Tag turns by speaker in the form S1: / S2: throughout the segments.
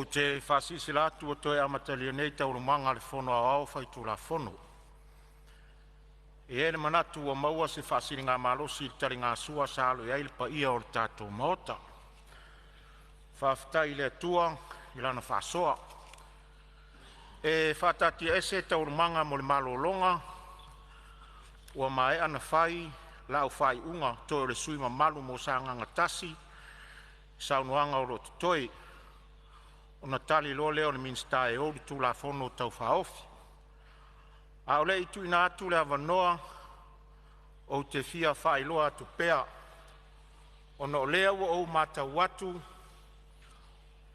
S1: Ou te faasilasila atu ua toe amatalia nei Taualumaga a le Fono Aoao Faitulafono. E i ai le manatu ua maua se faasiligamalosi i le taligasua sa alo i ai le paia o le tatou Maota. Faafetai i le Atua i Lana faasoa. E faataatiaese Taualumaga mo le malologa ua maea ona fai lau faaiuga, toe o le sui usufono mamalu mo Sagaga 1 saunoaga o lo o totoe, ona tali loa lea o le Minisita e ou le Tulafono Tau Faaofi. A o le i tuuina atu le avanoa, ou te fia faailoa atu pea, ona o lea ua ou matau atu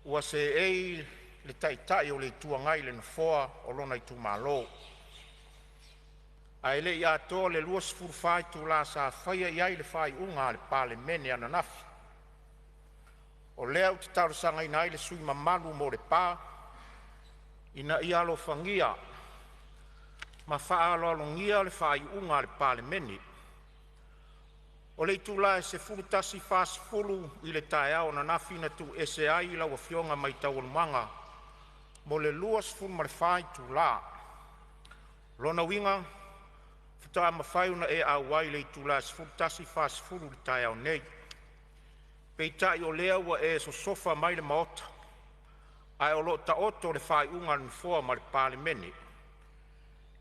S1: ua seei le Taitai o le Itu Agai i le nofoa o lona itumalo, ae le i atoa le 24 itula sa faia i ai le faaiuga a le Palemene ananafi. O lea ou te talosagaina ai le sui usufono mamalu mo Lepa ina ia alofagia ma faaaloalogia le faaiuga a le Palemene. O le itula e 11:40 i le taeao ananafi na tuuese ai lau Afioga mai taualumaga mo le 24 itula. O lona uiga faatoa mafai ona e auai i le itula e 11:40 i le taeao nei. Peitai o lea ua e sosofa mai le Maota, ae o lo o taoto le faaiuga a le Nofoa ma le Palemene.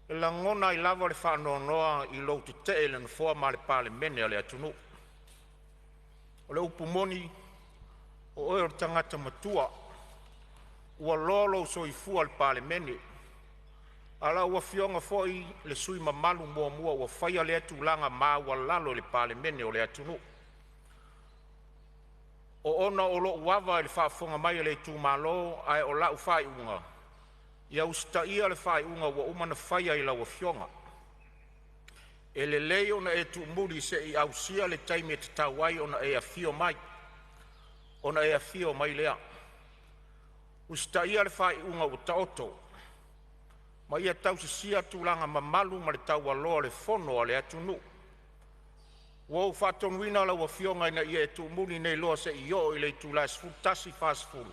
S1: E lagona ai lava le faanoanoa i lou tetee i le Nofoa ma le Palemene o le atunuu. O le upu moni, o oe o le tagata matua, ua loa lou soifua i le Palemene, a o lau Afioga foi o le sui usufono mamalu muamua ua faia lea tulaga maualalo i le Palemene o le atunuu. O ona o lou ava i le faafofoga mai a le itumalo, ae o lau faaiuga, ia usitaia le faaiuga ua uma ona faia i lau Afioga. E lelei ona e tuumuli se i ausia le taimi e tatau ai ona e afio mai, ona e afio mai lea. Usitaia le faaiuga ua taoto ma ia tausisia tulaga mamalu ma le taualoa o le Fono a le atunuu. Ua ou faatonuina lau Afioga ina ia e tuumuli nei loa seia oo i le itula e 11:40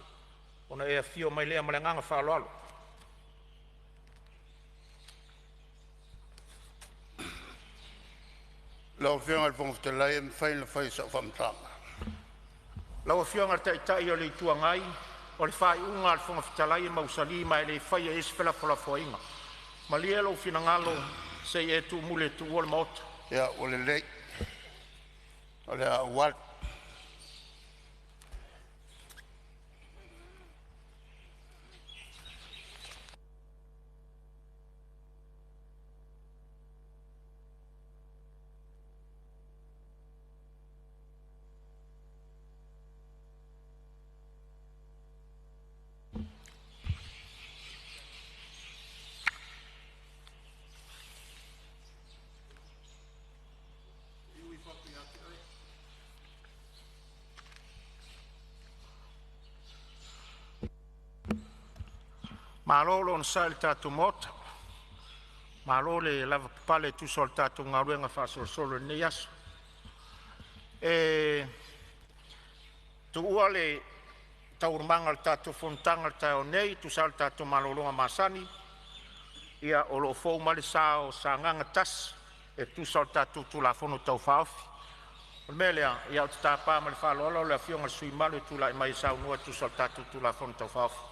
S1: ona e afio mai lea. Ma le agaga faaaloalo.
S2: Lau Afioga i le Fofoga Fetalai pe mafai ona fai sau faamatalaga.
S1: Lau Afioga i le Taitai o le Itu Agai, o le faaiuga a le Fofoga Fetalai e mausali ma e le faia i ai se felafolafoaiga. Malie lou finagalo se i e tuumuli e tuua le Maota.
S2: Ia ua lelei, o le a ou alu.
S1: Malo le onosai i le tatou Maota, malo le lavapapale e tusa o le tatou galuega faasolosolo i lenei aso. E tuua le Taualumaga o le tatou fonotaga i le taeao nei e tusa ai o le tatou malologa masani. Ia, o lo o fou mai le sa o Sagaga 1 e tusa o le tatou Tulafono Tau Faaofi. O le mea lea, ou te tapa ma le faaaloalo le Afioga i le sui usufono mamalu e tulai mai e saunoa e tusa o le tatou Tulafono Tau Faaofi.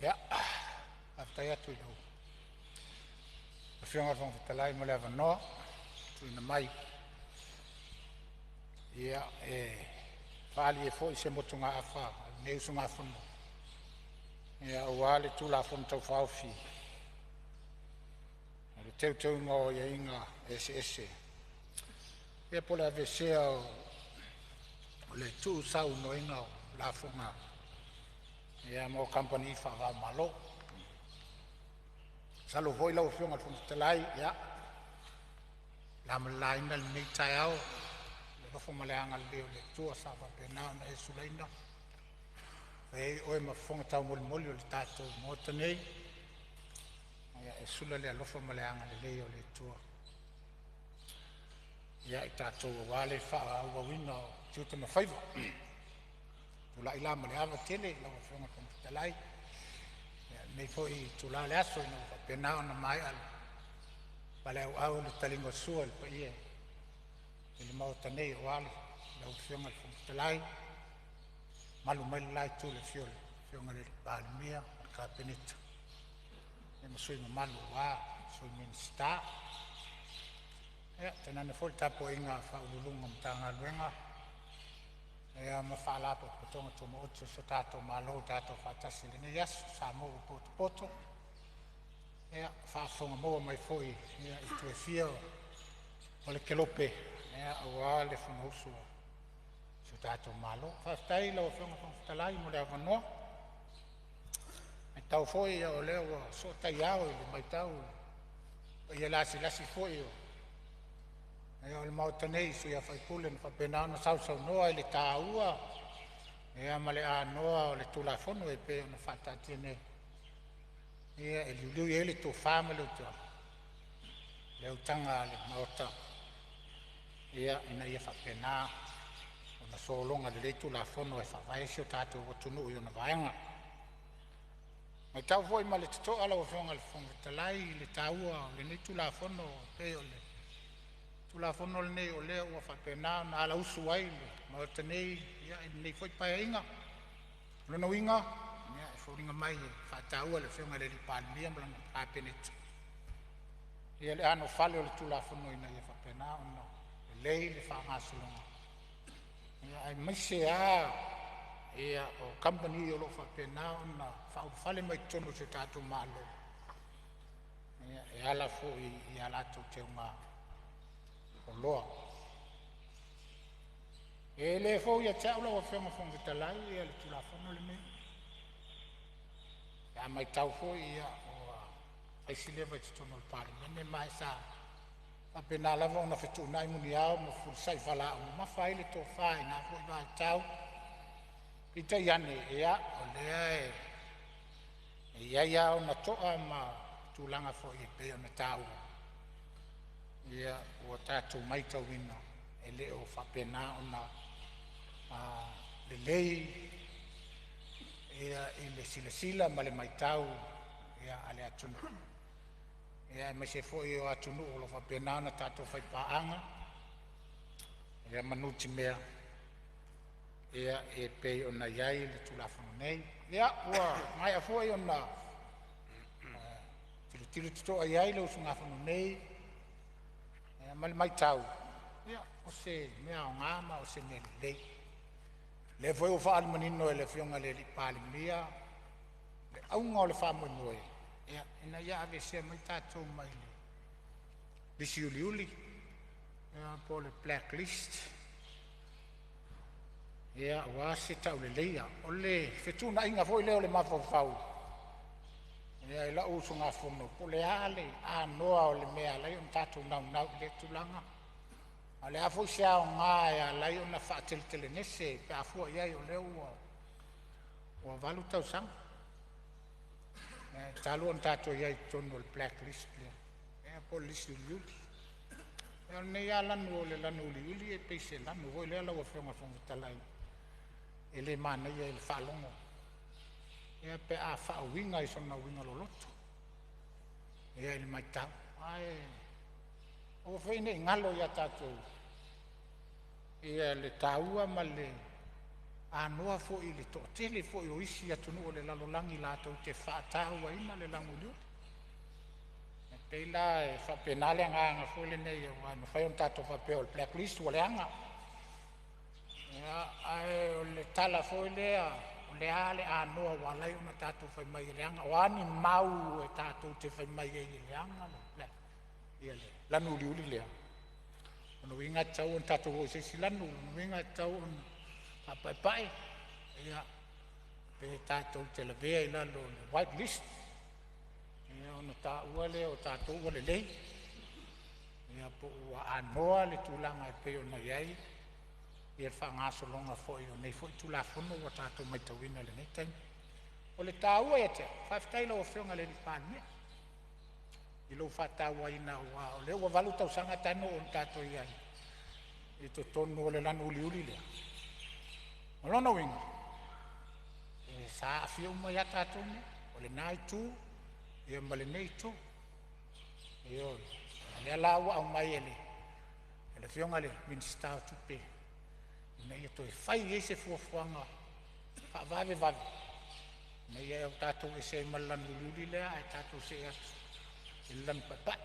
S3: Ia, faafetai atu i lau Afioga i le Fofoga Fetalai mo le avanoa ua tuuina mai e faaali ai foi se motugaafa a lenei usugafono aua le Tulafono Tau Faaofi o Teuteuga o Aiaiga Eseese (po o le aveesea o le tuusaunoaina o lafoga mo kamupani faava-o-Malo). Masalo foi lau Afioga i le Fofoga Fetalai, na ma le laina lenei taeao i le alofa ma le agalelei o le Atua sa faapena ona e sulaina e fai ai oe ma fofoga taumolimoli o le tatou Maota nei, e sula le alofa ma le agalelei o le Atua. ia i tatou aua le faaauauina o tiute ma faiva. Tulai la ma le ava tele lau Afioga i le Fofoga Fetalai i lenei foi itula o le aso ina ua faapena ona maea le paleauau le taliga o le sua i le paia i le Maota nei aua lau Afioga i le Fofoga Fetalai, mamalu mai le la itu i le afio o le Afioga i le Palemia ma le Kapeneta ma sui usufono mamalu aua Sui Minisita. Ia, tainane foi le tapuaiga a Ofisa Sili o Pulega o Matagaluega ma Faalapotopotoga Tumaoti a si o tatou Malo ua tatou faatasi i lenei aso. Samoa ua potopoto ia faafofoga maua mai foi i itu e fia o le kelope aua le fonousu a si o tatou Malo. Faafetai i lau Afioga i le Fofoga Fetalai mo le avanoa. E matau foi o lea ua soo taiao i le matau i le paia lasilasi foi o le Maota nei i sui usufono na faapena ona sausaunoa i le taua ma le anoa o le Tulafono e pei ona faataatia nei e liuliu i ai le tofa ma le utaga a le Maota ina ia faapena ona sologa lelei Tulafono e faavae ai si o tatou atunuu i ona vaega. E matau foi ma le totoa lau Afioga i le Fofoga Fetalai i le taua o lenei Tulafono, e pei o le Tulafono lenei o lea ua faapena ona alausu ai le Maota nei i lenei foi Paeaiga. O lona uiga e foliga mai e faataua e le Afioga i le Palemia ma lana Kapeneta ia le anofale o le Tulafono ina ia faapena ona lelei le faagasologa aemaise lava o kamupani o lo o faapena ona faaulufale mai totonu o si o tatou Malo e ala foi i a latou teuga oloa. E le fou ia te au lau Afioga i le Fofoga Fetalai le Tulafono lenei. Pe a matau foi ua fai si leva i totonu o le Palemene ma sa faapena lava ona fetuunai muniao ma fefulisai faalaau mamafa ai le tofa i na foi vaitau. Peitai ane, o lea e i ai lava ona to'a ma tulaga foi e pei ona taua ua tatou matauina e le o faapena ona lelei i le silasila ma le matau a le atunuu, aemaise foi o atunuu o lo o faapena ona tatou faipaaga ma nutimea e pei ona i ai le Tulafono nei. Ia, ua maea foi ona tilotilo totoa i ai le usugafono nei ma le matau, o se mea aoga ma o se mea lelei. O lea foi ua faaali manino e le Afioga i le Palemia le auga o le faamoemoe, ina ia aveesea mai tatou mai le lisi uliuli po o le black list aua se tauleleia. O le fetuunaiga foi lea o le mafaufau i la'u usugafono po o le a le anoa o le mea e ala ai ona tatou naunau i lea tulaga, a o le a foi se aoga e ala ai ona faateletelegese pe a fua i ai o lea ua 8 tausaga talu ona tatou i ai i totonu o le black list lea po o le lisi uliuli. O lenei lava lanu o le lanu uliuli e pei se lanu foi lea lau Afioga i le Fofoga Fetalai e le manaia i le faalogo pe a faauiga i sona uiga loloto i le matau. Ae aua foi ne i galo ia tatou le taua ma le anoa foi i le toatele foi o isi atunuu o le lalolagi latou te faatauaina le lanu uliuli. E pei la e faapena le agaga foi lenei aua e mafai ona tatou faapea o le black list ua leaga, ae o le tala foi lea, o le a le anoa ua ala ai ona tatou fai mai e leaga? O a ni mau tatou te fai mai ai e leaga le lanu uliuli lea? O lona uiga e tatau ona tatou o i se isi lanu, o lona uiga e tatau ona faapaepae pe tatou te lavea i lalo o le white list ona taua lea o tatou ua lelei po ua anoa le tulaga e pei ona i ai le faagasologa foi o nei foi Tulafono ua tatou matauina i lenei taimi. O le taua ia te au, faafetai i lau Afioga i le Palemia i lou faatauaina aua o lea ua 8 tausaga talu ona tatou i ai. i totonu o le lanu uliuli lea. O lona uiga sa aafia uma ai lava tatou nei, o lena itu ma lenei itu. Ioe. A o lea la ua aumai e le Afioga i le Minisita o Tupe ina ia toe fai i ai se fuafuaga faavavevave ina ia tatou o ese ai ma le lanu uliuli lea ae tatou see atu i le lanu paepae.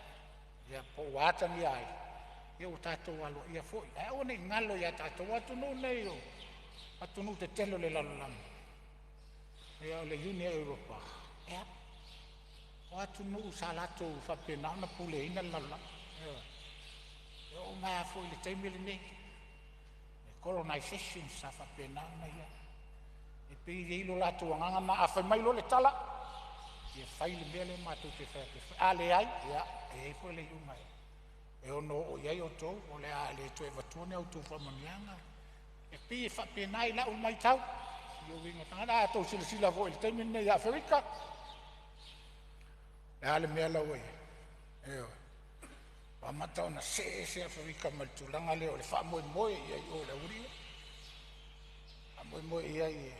S3: Ia po ua atagia ai ua tatou aloaia foi ae aua ne i galo ia tatou, o atunuu nei o atunuu tetele o le lalolagi, o le Iuni a Europa, o atunuu sa latou faapena ona puleaina le lalolagi. Ioe. E oo mai lava foi i le taimi lenei i colonization sa faapena ona i ai. E pei e i ai lo latou agaga lena, a fai mai loa le tala, ia fai le mea lea matou te fai atu e fai. A leai, ia e i ai foi le iuga e ono oo i ai outou, o le a le toe avatua ni a outou faamanuiaga. E pei e faapena i lau matau i uiga o tagata. A outou silasila foi i le taimi lenei ia Aferika, o le a le mea la ua i ai? Ioe, ua amata ona see ese Aferika mai le tulaga lea o le faamoemoe i ai i o i le aualii ia, faamoemoe i ai e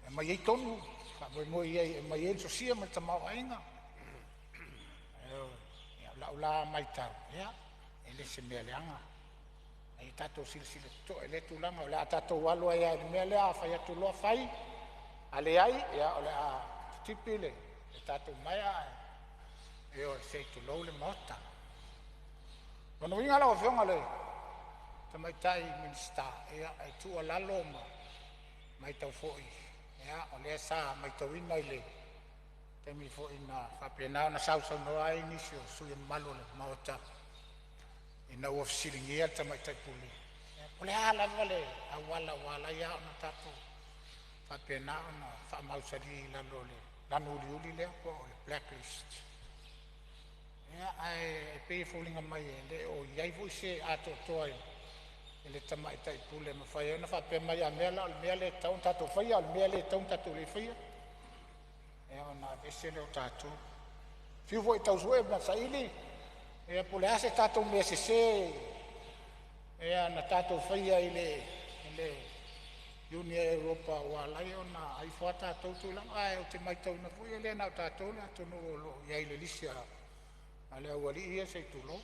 S3: aumai ai tonu, faamoemoe i ai e aumai ai le sosia ma le tamaoaiga. Ioe. Ia, o lau la matau, e le o se mea leaga, a ia tatou silasila totoa i lea tulaga, o le a tatou alu ai lava i le mea lea a fai atu loa fai, a leai, ia o le a titipi le tatou maea ae, ioe, se i tulou le Maota. O lona uiga lau Afioga i le Tamaitai Minisita, ia e tuualalo ma matau foi, o lea sa matauina i le taimi foi na faapena ona sausaunoa ai nisi o sui usufono mamalu o le Maota ina ua fesiligia le Tamaitai Pule, po o le a lava le auala ua ala ai ona tatou faapena ona faamausali i lalo o le lanu uliuli lea po o le black list. Ia, ae pei e foliga mai e le o i ai foi se atoatoa i le Tamaitai Pule e mafai ai ona faapea mai, a mea la o le mea lea e tatau ona tatou faia, a o le mea lea e tatau ona tatou le faia, ia ona aveese lea o tatou. Fiu foi e tau sue ma saili ia po o le a se tatou mea sese na tatou faia i le Iuni a Europa ua ala ai ona aveifo a tatou tulaga. Ae ou te maitauina foi e le na o tatou le atunuu o lo o i ai i le lisi a le aualii ia se i tulou.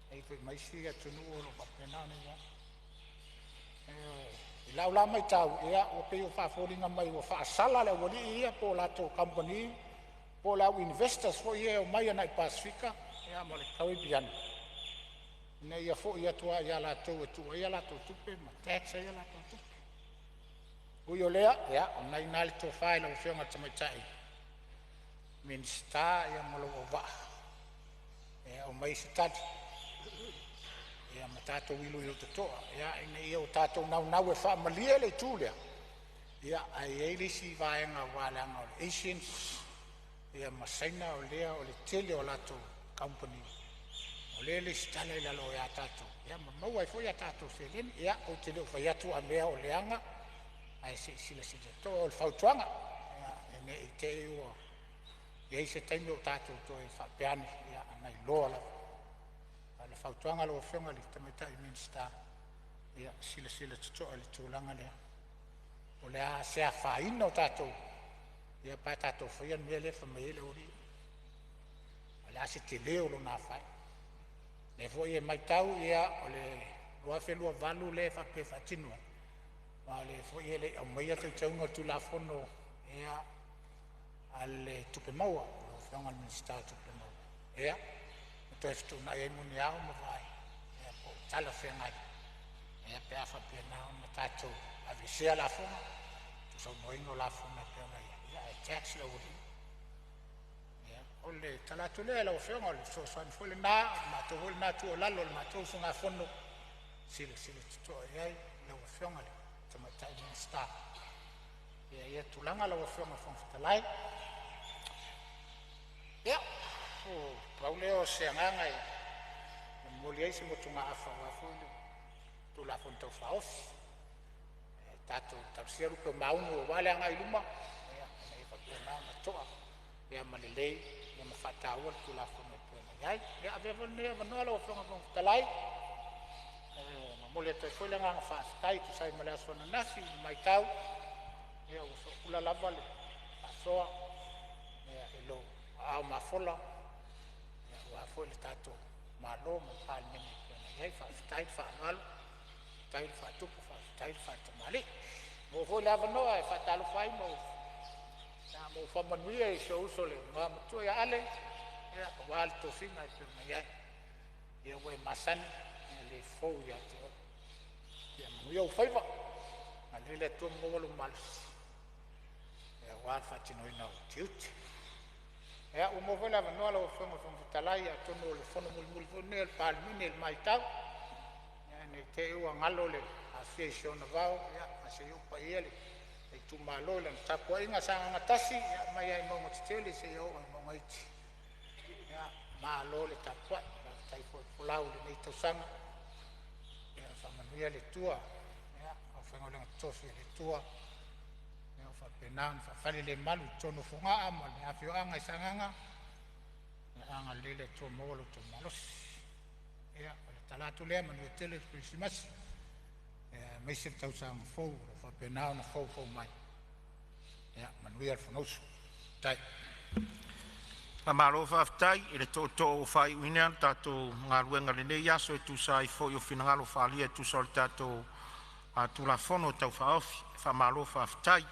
S3: E i ai foi ma isi atunuu o lo o faapena ona i ai. I lau la matau, ua pei ua faafoliga mai ua faasala le aualii ia po o latou kamupani po o le au investors foi ia e omai agai le Pasefika ma le Caribbean ina ia foi atu lava ia latou e tuu ai a latou tupe ma tax ai a latou tupe. Ui o lea, ia o lena e i ina le tofa i lau Afioga i le Tamaitai Minisita ma lou auvaa e aumai se tali ma tatou iloilo totoa ina ne i o tatou naunau e faamalie le itu lea, ae i ai le isi vaega aua leaga o le Asians ma Saina o lea o le tele o latou kamupani o lea e resitala i lalo ia tatou ma maua ai foi a tatou seleni. Ia, ou te le o fai atu a mea o leaga, ae se i silasila totoa. O le fautuaga ne i te i ua i ai se taimi o tatou toe faapea ane ona iloa lava. A o le fautuaga i lau Afioga i le Tamaitai Minisita, ia silasila totoa i le tulaga lea, po o le a se afaina o tatou pe a tatou faia le mea lea e fai mai ai le aualii ia. O le a se tele o lona afaina. O lea foi e matau o le 2028 lea e faapea e faatino ai, a o lea foi e le i aumaia teuteuga o le Tulafono a le Tupe Maua, lau Afioga i le Minisita o Tupe Maua, ia, ma toe fetuunai ai muniao ma vaai po o talafeagai pe a faapena ona tatou aveesea lafoga, tuusaunoaina o lafoga e pei ona i ai, ae tax le aualii ia. O le tala atu lea i lau Afioga, o le fesoasoani foi lena, o le matou foi lena tuualalo i le matou usugafono, silasila totoa i ai lau Afioga i le Tamaitai Minisita i ia tulaga lau Afioga i le Fofoga Fetalai. Ia, pau lea o se agaga e momoli ai se motugaafa aua foi le Tulafono Tau Faaofi. Ae tatou talosia lupe o maunu aua le agai i luma ina ia faapena ona to'a ma lelei ma faataua le Tulafono e pei ona i ai. Ia, avea foi lenei avanoa lau Afioga i le Fofoga Fetalai e Momoli atu ai foi le agaga faafetai e tusa ai ma le aso ananafi i le matau, ia ua soopula lava le faasoa i lou aao mafola aua foi le tatou Malo ma le Palemene e pei ona i ai. Faafetai le faaaloalo, faafetai le faatupu, faafetai le faatamalii. Ua maua foi le avanoa e faatalofa ai ma faamanuia i si ou uso le Igoamatua ia Ale aua le tofiga e pei ona i ai. Ia ua e masani e le fou ia te oe. Ia manuia ou faiva, agalelei le Atua ma maua lou malosi aua le faatinoina o ou tiute. Ia, ua maua foi le avanoa lau Afioga i le Fofoga Fetalai, atonu o le fono mulimuli foi lenei a le Palemene i le maitau, ne i te i ua galo le Afia i si ona vao, ae se i oo paia ia le itumalo i lana tapuaiga. Sagaga 1 mai lava i mauga tetele seia oo i mauga iti, ia malo le tapuai, faafetai foi folau i lenei tausaga. Ia faamanuia le Atua i aufaigaluega totofi a le Atua o lo o faapena ona faafalelemalu i totonu o Fogaa ma le afioaga i Sagaga. Ia agalelei le Atua maua lo outou malosi. Ia o le tatalo atu lea, manuia tele le Kerisimasi aemaise le tausaga fou o lo o faapena ona foufou mai. Ia manuia le Fonousu. Faafetai.
S1: Faamalo faafetai i le tootoo ua faaiuina le tatou galuega i lenei aso e tusa ai foi o finagalo faaalia e tusa o le tatou Tulafono Tau Faaofi. Faamalo faafetai.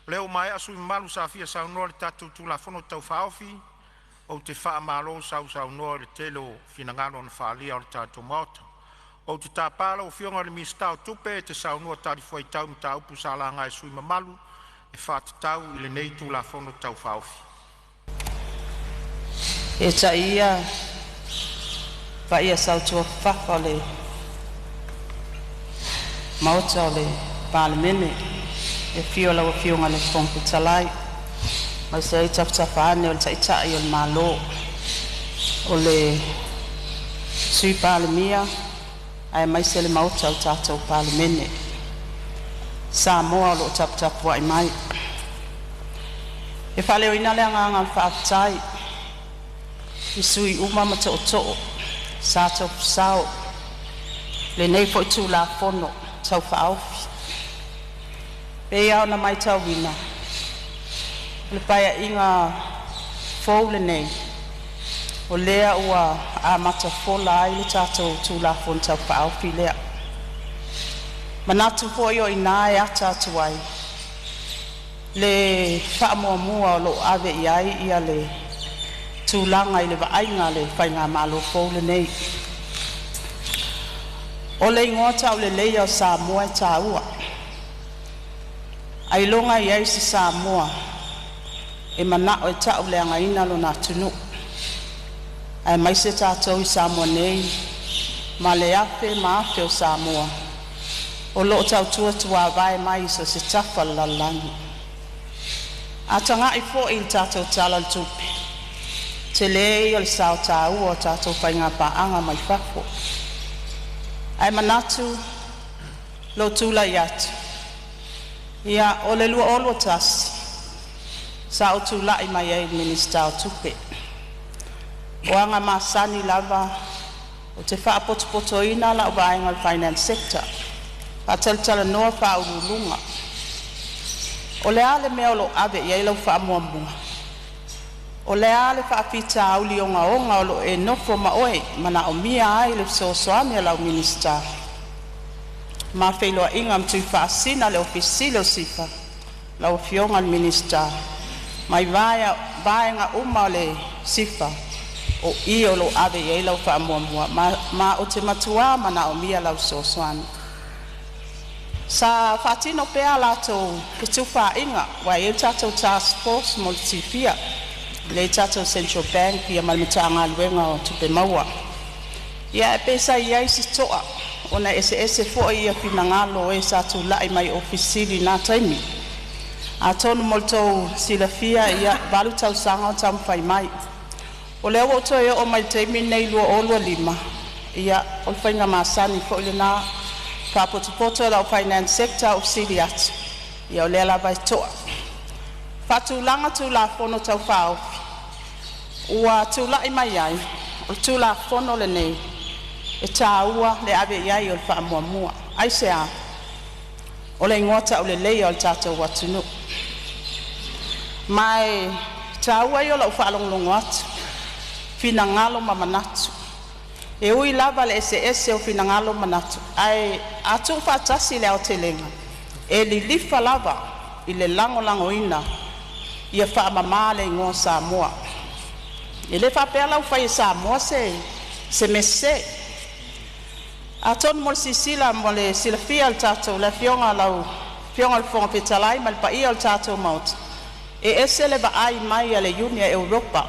S1: O lea ua maea sui usufono mamalu sa fia saunoa i le tatou Tulafono Tau Faaofi, ou te faamalo sausaunoa i le tele o finagalo na faaalia o le tatou Maota. Ou te tapa lau Afioga i le Minisita o Tupe e te saunoa talifuaitau i mataupu sa laga e sui usufono mamalu e faatatau i lenei Tulafono Tau Faaofi.
S4: Eetai ia paia sautuafafafa o le Maota o le Palemene, i le afio o lau Afioga i le Fofoga Fetalai, aemaise ai tafatafa ane o le Taitai o le Malo, o le Sui Palemia aemaise le Maota o le tatou Palemene, Samoa o lo o taputapuai mai. E faaleoina le agaga o le faafetai i sui uma ma tootoo sa tofu sao i lenei foi Tulafono Tau Faaofi. E pei lava ona maitauina, o le Paeaiga fou lenei o lea ua amata fola ai le tatou Tulafono Tau Faaofi lea. E manatu foi o i ina e ata atu ai le faamuamua o lo o ave i ai le tulaga i le vaaiga a le Faigamalo fou lenei. O le igoa tauleleia o Samoa e taua, ailoga e i ai se Samoa e manao e tauleagaina lona atunuu, aemaise tatou i Samoa nei ma le afe ma afe o Samoa o lo o tautua tuavae mai i so o se tafa o le lalolagi. A tagai foi i le tatou Tala o le Tupe, tele ia o le sao taua o tatou faiga paaga mai fafo. Ae manatu lou tulai atu, ia o le 2021 sa ou tulai mai ai i le Minisita o Tupe. O aga masani lava ou te faapotopotoina lau vaega o le Finance Sector, faatalatalanoa Ofisa O le a le mea o lo o ave i ai lau faamuamua? O le a le faafitauli ogaoga o lo o e nofo ma oe manaomia ai le fesoasoani a lau Minisita? Ma feiloai ma Tuifaasisina le Ofisa Sili o le SIFA, lau Afioga i le Minisita mai vaega uma o le SIFA, o i o lo o ave i ai lau faamuamua, ma ou te matua manaomia lau fesoasoani. Sa faatino pea a latou fetufaaiga aua e i ai le tatou task force mo le silafia, lea e i ai le tatou Central Bank ma le Matagaluega o Tupe Maua. Ia ae pei sa i ai si to'a ona e eseese foi finagalo o e sa tulai mai i Ofisa Sili i na taimi. Atonu mo le tou silafia, e 8 tausaga o taumafai mai. O lea ua ou toe oo mai i le taimi lenei 2025, ia o le faiga masani foi lena, faapotopoto lau Finance Sector ou fesili atu, ia o lea lava e to'a. Faatulaga Tulafono Tau Faaofi ua tulai mai ai, o le Tulafono lenei E taua le ave i ai o le faamuamua. Aisea? O le igoa tauleleia o le tatou atunuu. Ma e taua ia o lau faalogologo atu, finagalo ma manatu. E ui lava le eseese o finagalo ma manatu, ae a tuufaatasi le aotelega, e lilifa lava i le lagolagoina ia faamama le igoa o Samoa. E le faapea la ua fai e Samoa se mea sese. Atonu mo le silasila mo le silafia e le tatou le Afioga lau Afioga i le Fofoga Fetalai ma le paia o le tatou Maota, e ese le vaai mai a le Iuni a Europa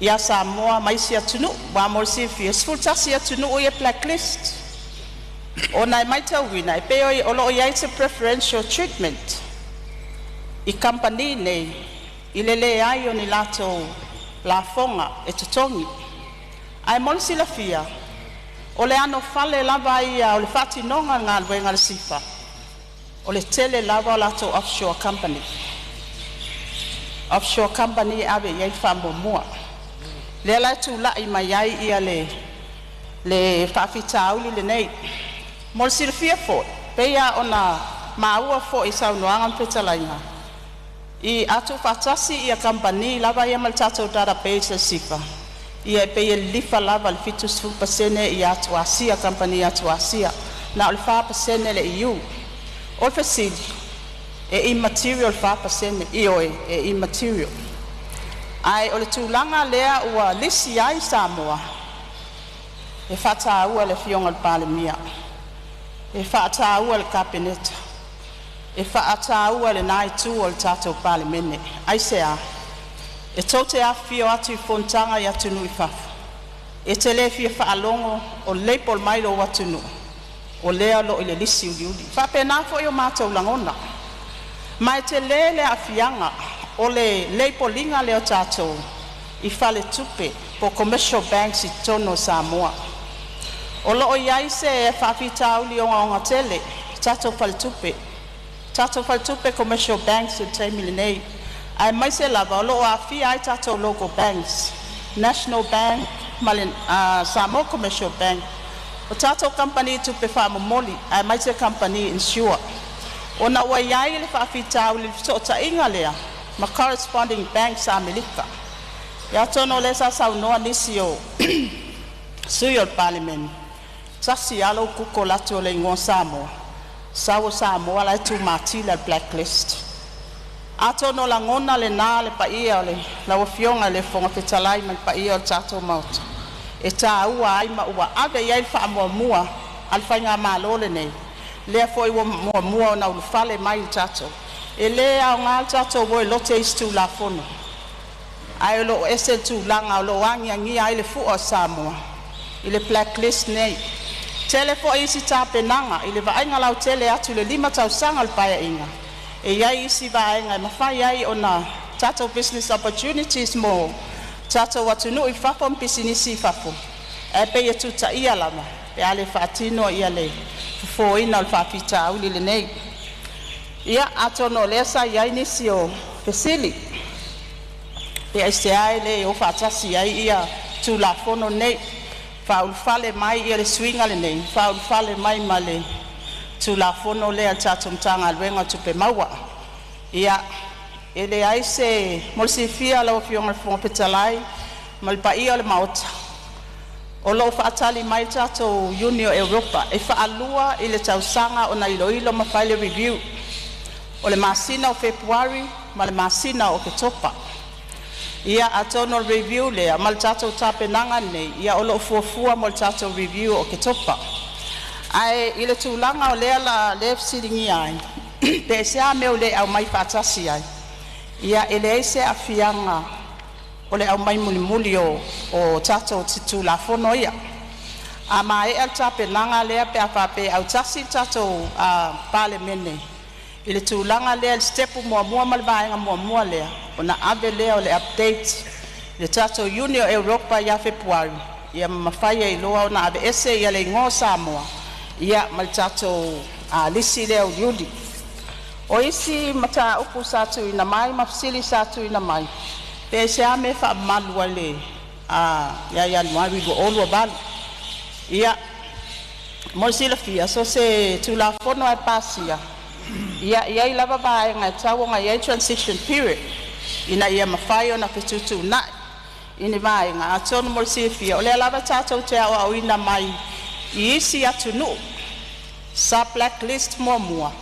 S4: ia Samoa ma isi atunuu. Aua mo le silafia e 11 atunuu ia e black list, ona e matauina e pei o lo o i ai se preferential treatment i kamupani nei i le leai o ni latou lafoga e totogi. Ae mo le silafia, o le anofale lava ia o le faatinoga o le galuega a le SIFA, o le tele lava o latou offshore company. Offshore company e ave i ai le faamuamua. Lea la e tulai mai ai le faafitauli lenei. Mo le silafia foi, pei lava ona maua foi i saunoaga ma fetalaiga, a tuufaatasi ia kamupani lava ia ma le tatou database a le SIFA, ia e pei e lilifa lava i le 70% ia atu Asia, kamupani atu Asia, na o le 4% le EU. O le fesili, e immaterial le 4%? Ioe, e immaterial. Ae o le tulaga lea ua lisi ai Samoa, e faataua e le Afioga i le Palemia, e faataua e le Kapeneta, e faataua e lena itu o le tatou Palemene. Aisea? E tou te afifio atu i fonotaga i atunuu i fafo, e te le fia faalogo o label mai lou atunuu o lea o lo o i le lisi uliuli. E faapena foi o matou lagona, ma e tele le aafiaga o le label ina lea o tatou i faletupe po o commercial banks i totonu o Samoa. O lo o i ai se faafitauli ogaoga tele i tatou faletupe commercial banks i le taimi lenei, aemaise lava o lo o aafia ai tatou local banks, National Bank ma le Samoa Commercial Bank, o tatou kamupani tupe faamomoli aemaise kamupani insure, ona ua i ai le faafitauli i le fesootaiga lea ma corresponding banks a Amerika. Ia atonu o lea sa saunoa nisi o sui o le Palemene, tasi lava lou google atu o le igoa Samoa, sau o Samoa la e tumatila i le black list. Atonu o lagona lena le paia o lau Afioga i le Fofoga Fetalai ma le paia o le tatou Maota, e taua ai ma ua ave i ai le faamuamua a le Faigamalo lenei, lea foi ua muamua ona ulufale mai le tatou. E le aoga le tatou o e lote isi Tulafono, ae o lo o ese le tulaga o lo o agiagia ai le fua o Samoa i le blacklist nei. Tele foi isi tapenaga i le vaaiga lautele atu i le 5 tausaga o le Paeaiga, e i ai isi vaega e mafai ai ona tatou business opportunities mo tatou atunuu i fafo ma pisinisi i fafo, ae pei e tutaia lava pe a le faatino ia le fofoina o le faafitauli lenei. Ia, atonu o lea sa i ai nisi o fesili pe aisea e le o faatasi ai ia Tulafono nei, faaulufale mai ia le suiga lenei, faaulufale mai ma le Tulafono lea a le tatou Matagaluega o Tupe Maua. Ia, e leai se mo le silafia lau Afioga i le Fofoga Fetalai ma le paia o le Maota, o lo o faatali mai le tatou Iuni o Europa e faalua i le tausaga ona iloilo ma fai le review. O le masina o Fepuari ma le masina o Oketopa. Ia atonu o le review lea ma le tatou tapenaga lenei, ia o lo o fuafua mo le tatou review o Oketopa. Ae i le tulaga o lea la lea fesiligia ai, pe aisea mea ua le aumai faatasi ai, ia e leai se aafiaga o le aumai mulimuli o tatou Tulafono ia. A maea le tapenaga lea pe a faapea e autasi le tatou Palemene i le tulaga lea i le sitepu muamua ma le vaega muamua lea, ona ave lea o le update i le tatou Iuni o Europa ia Fepuari, ia ma mafai ai loa ona aveese ia le igoa o Samoa ia ma le tatou lisi lea uliuli. O isi mataupu sa tuuina mai ma fesili sa tuuina mai, pe aisea le mea e faamalu ai ia Ianuari 2028. Ia, mo le silafia, so o se Tulafono lava e pasia, ia, e i ai lava vaega e tatau ona i ai transition period ina ia mafai ona fetuutuunai i ni vaega. Atonu mo le silafia o lea lava tatou te aoaoina mai i isi atunuu sa blacklist muamua.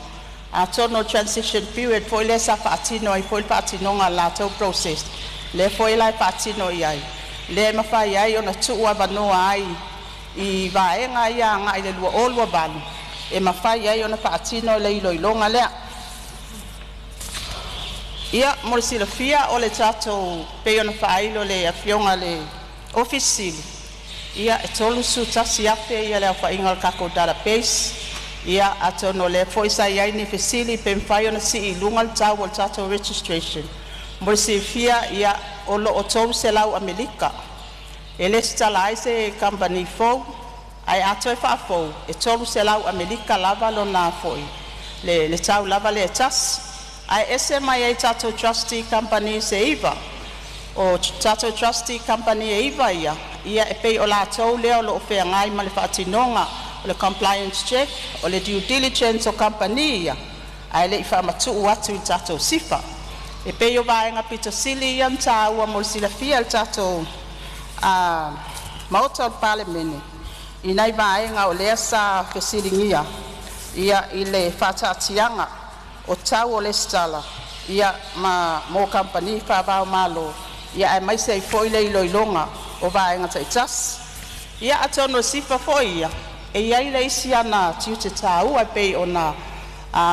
S4: Atonu o le transition period foi lea sa faatino ai foi le faatinoga o le latou process, lea foi la e faatino i ai, lea e mafai ai ona tuu avanoa ai i vaega ia agai le 2028 e mafai ai ona faatino le iloiloga lea. Ia, mo le silafia o le tatou pei ona faailo e le Afioga i le Ofisa Sili, ia e 31,000 le aofaiga o le tatou database. Ia atonu o lea foi sa i ai ni fesili pe mafai ona sii i luga le tau o le tatou registration. Mo le silafia, ia o lo o 300 Amerika e resitala ai se kamupani fou, ae a toe faafou e 300 Amerika lava lona foi le tau lava lea e tasi. Ae ese mai ai i tatou trustee companies e 9. O tatou trustee company e 9 ia, ia e pei o latou lea o lo o feagai ma le faatinoga o le compliance check, o le due diligence o kamupani ia ae le i faamatuu atu i le tatou SIFA. E pei o vaega pito sili ia ona taua mo le silafia e le tatou Maota o le Palemene i nai vaega o lea sa fesiligia ia i le faataatiaga o tau o resitala ia ma mo kamupani faava-o-Malo, ia aemaise ai foi le iloiloga o vaega taitasi. Ia atonu o le SIFA foi ia e i ai le isi ana tiute taua e pei ona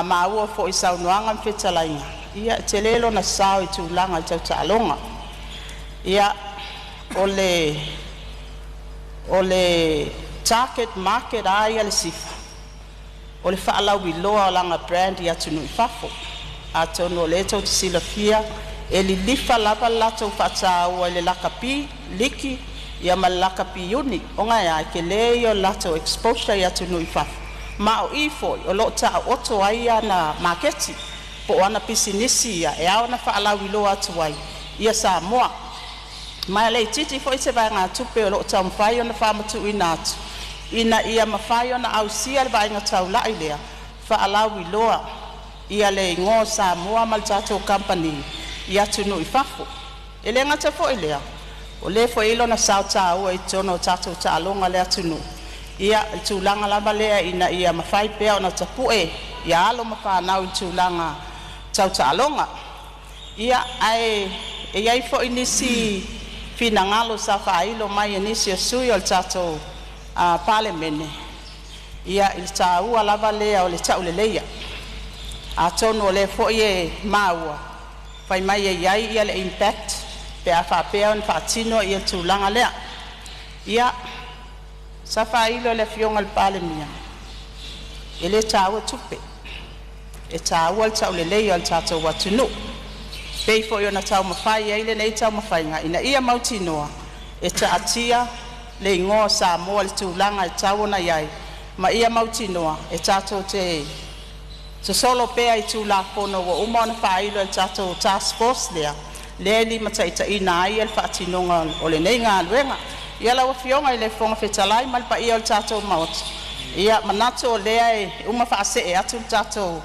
S4: maua foi i saunoaga ma fetalaiga, ia e tele lona sao i tulaga tau taaloga. Ia, o le target market lava ia a le SIFA, o le faalauiloa o lana brand i atunuu i fafo. Atonu o lea tou te silafia e lilifa lava le latou faataua i le lakapi liki ia ma le lakapi uni, ona e a? E tele ia o le latou exposure i atunuu i fafo, ma o i foi o lo o taooto ai ana maketi po o ana pisinisi ia e ao ona faalauiloa atu ai ia Samoa. Ma e le itiiti foi se vaegatupe o lo o taumafai ona faamatuuina atu ina ia mafai ona ausia le vaaiga taulai lea, faalauiloa ia le igoa o Samoa ma le tatou kamupani i atunuu i fafo. E le gata foi i lea, o lea foi e i ai lona sao taua i totonu o tatou taaloga a le atunuu, ia i le tulaga lava lea ina ia mafai pea ona tapue ia alo ma fanau i tulaga tau taaloga. Ia, ae e i ai foi nisi finagalo sa faailo mai e nisi o sui usufono o le tatou Palemene, ia i le taua lava lea o le tauleleia. Atonu o lea foi e maua fai mai e i ai le impact pe a faapea ona faatino le tulaga lea. Ia, sa faailo e le Afioga i le Palemia, e le taua tupe, e taua le tauleleia o le tatou atunuu. E pei foi ona taumafai ai lenei taumafaiga ina ia mautinoa e taatia le igoa o Samoa i le tulaga e tatau ona i ai, ma ia mautinoa e tatou te sosolo pea i Tulafono ua uma ona faailo e le tatou task force lea e limataitaiina ai le faatinoga o lenei galuega. Ia lau Afioga i le Fofoga Fetalai ma le paia o le tatou Maota, ia manatu o lea e uma faasee atu le tatou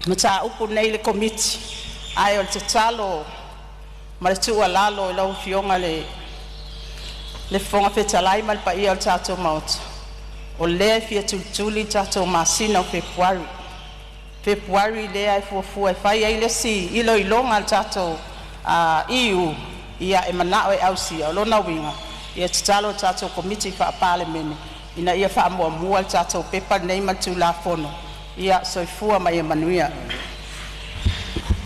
S4: mataupu lenei i le Komiti, ae o le tatalo ma le tuualalo i lau Afioga i le Fofoga Fetalai ma le paia o le tatou Maota, o lea e fia tulituli le tatou masina o Fepuari. Fepuari lea e fuafua e fai ai le isi iloiloga a le tatou EU, ia e manao e ausia. O lona uiga, ia tatalo i le tatou Komiti Faa-Palemene ina ia faamuamua le tatou pepa lenei ma le Tulafono. Ia soifua ma ia manuia.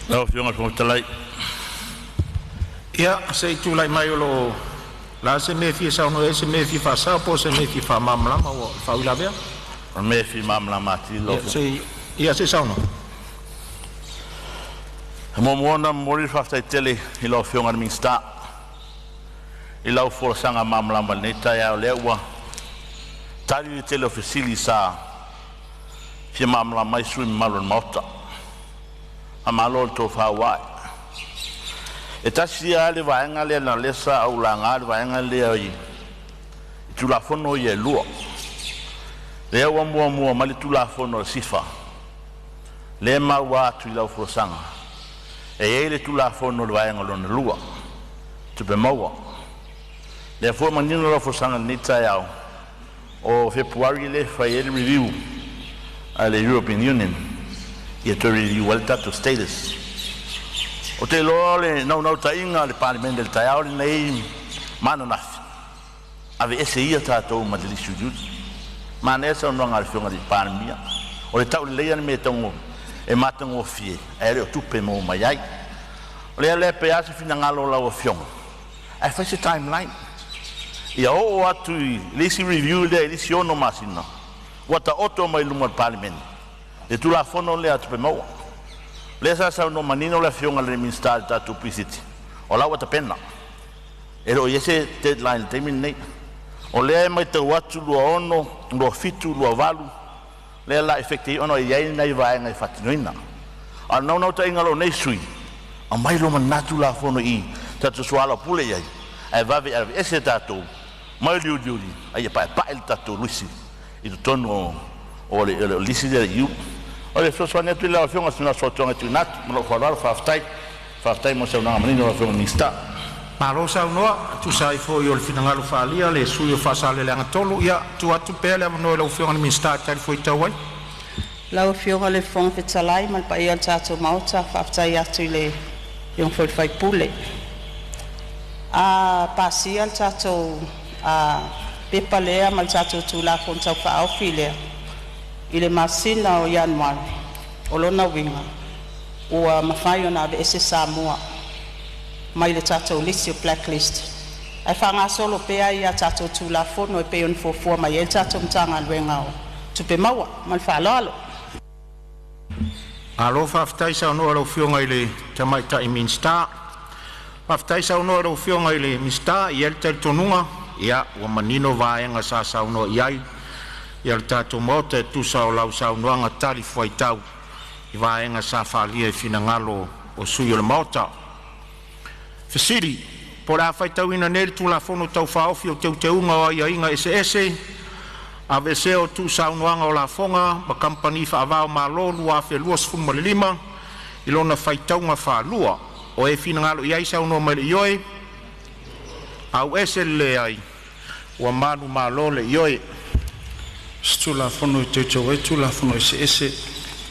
S2: Lau Afioga i le Fofoga Fetalai.
S1: Ia, se i tulai mai o lo o le a se mea e fia saunoa ai, se mea e fia faasao po o se mea e fia faamalamalama ua faauilavea.
S2: O le mea e fia malamalama atili lau
S1: Ia,
S2: Afioga.
S1: Ia se i saunoa.
S2: E muamua ona momoli le faafetai tele i lau Afioga i le Minisita i lau folasaga malamalama i lenei taeao, lea ua tali le tele o fesili sa fia malamalama ai sui usufono mamalu o le Maota. Faamalo le tofa ua ae. E tasi lava le vaega lea na o lea sa ou laga le vaega lea i Tulafono ia e lua. Lea ua muamua mai le Tulafono a le SIFA, lea e maua atu i lau folasaga, e i ai le Tulafono o le vaega lona lua, Tupe Maua. Lea foi ua manino lau folasaga i lenei taeao, o Fepuari lea e fai ai le review a le European Union, ia toe review ai le tatou status. Ou te iloa o le naunautaiga a le Palemene i le taeao lenei ma ananafi, aveese ia tatou ma le lisi uliuli. Manaia le saunoaga a le Afioga i le Palemia, o le tauleleia le mea e tago e matagofie, ae le o tupe e maua mai ai. O lea la pe a se finagalo o lau Afioga, ae fai se timeline. Ia oo atu i le isi review lea i le isi 6 masina, ua taoto mai luma o le Palemene le Tulafono lea a Tupe Maua. O lea sa saunoa manino le Afioga i le Minisita i le tatou Pre-Sitting, o la ua tapena. E le o i ai se deadline i le taimi lenei. O lea e matau atu 26, 27, 28, lea la effective ai ona e i ai nai vaega e faatinoina. A o le naunautaiga o lou nei sui usufono, aumai loa ma lena Tulafono i i tatou soalaupule i ai, ae vave aveese tatou mai le uliuli, a ia paepae le tatou lisi i totonu o le lisi lea a le EU. O le fesoasoani atu i lau Afioga i sina fautuaga e tuuina atu ma lou faaaloalo. Faafetai. Faafetai mo le saunoaga manino lau Afioga i le Minisita.
S1: Malo saunoa, tusa ai foi o le finagalo faaalia le sui usufono o Faasaleleaga 3. Ia, tuu atu pea le avanoa i lau Afioga i le Minisita e talifuaitau ai.
S4: Lau Afioga i le Fofoga Fetalai ma le paia o le tatou Maota, faafetai atu i le Afioga foi i le sui usufono. A pasia le tatou pepa lea ma le tatou Tulafono Tau Faaofi lea i le masina o Ianuari, o lona uiga ua mafai ona aveese Samoa mai le tatou lisi o blacklist, ae faagasolo pea a tatou Tulafono e pei ona fuafua mai ai le tatou Matagaluega o Tupe Maua. Ma le faaaloalo.
S1: Malo faafetai saunoa i lau Afioga i le Tamaitai Minisita. Faafetai saunoa i lau Afioga i le Minisita, e i ai le talitonuga, ia, ua manino vaega sa saunoa i ai ia le tatou Maota e tusa o lau saunoaga talifuaitau i vaega sa faaalia i finagalo o sui usufono o le Maota. Fesili: Po o le a faitauina nei le Tulafono Tau Faaofi o Teuteuga o Aiaiga Eseese (Aveesea o Tuusaunoaga o Lafoga ma Kamupani Faava-o-Malo) 2025 i lona faitauga faalua. O e finagalo i ai saunoa mai i le ioe, auese le leai, ua manumalo le ioe.
S5: Se Tulafono e Teuteu ai Tulafono Eseese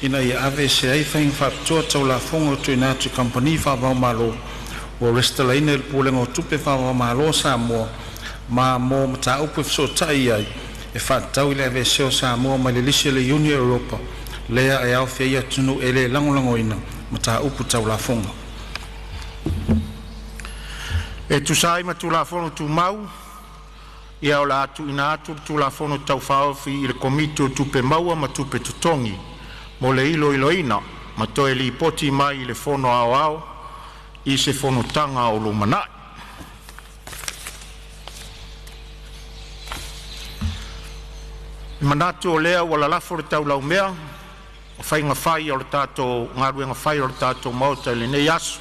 S5: ina ia aveesea ai faiga faapitoa tau lafoga tuuina atu i kamupani faava-o-Malo ua resitalaina i le Pulega o Tupe Faava-o-Malo a Samoa ma mo mataupu e fesootai i ai e faatatau i le aveesea o Samoa mai le lisi a le Iuni a Europa lea e aofia ai atunuu e le lagolagoina mataupu tau lafoga.
S1: E tusa ai ma Tulafono Tumau, ia o le a tuuina atu le Tulafono Tau Faaofi i le Komiti o Tupe Maua ma Tupe Totogi mo le iloiloina ma toe lipoti mai i le Fono Aoao i se fonotaga o lumanai. E manatu o lea ua lalafo le taulaumea o faiga fai o le tatou galuega fai o le tatou Maota i lenei aso.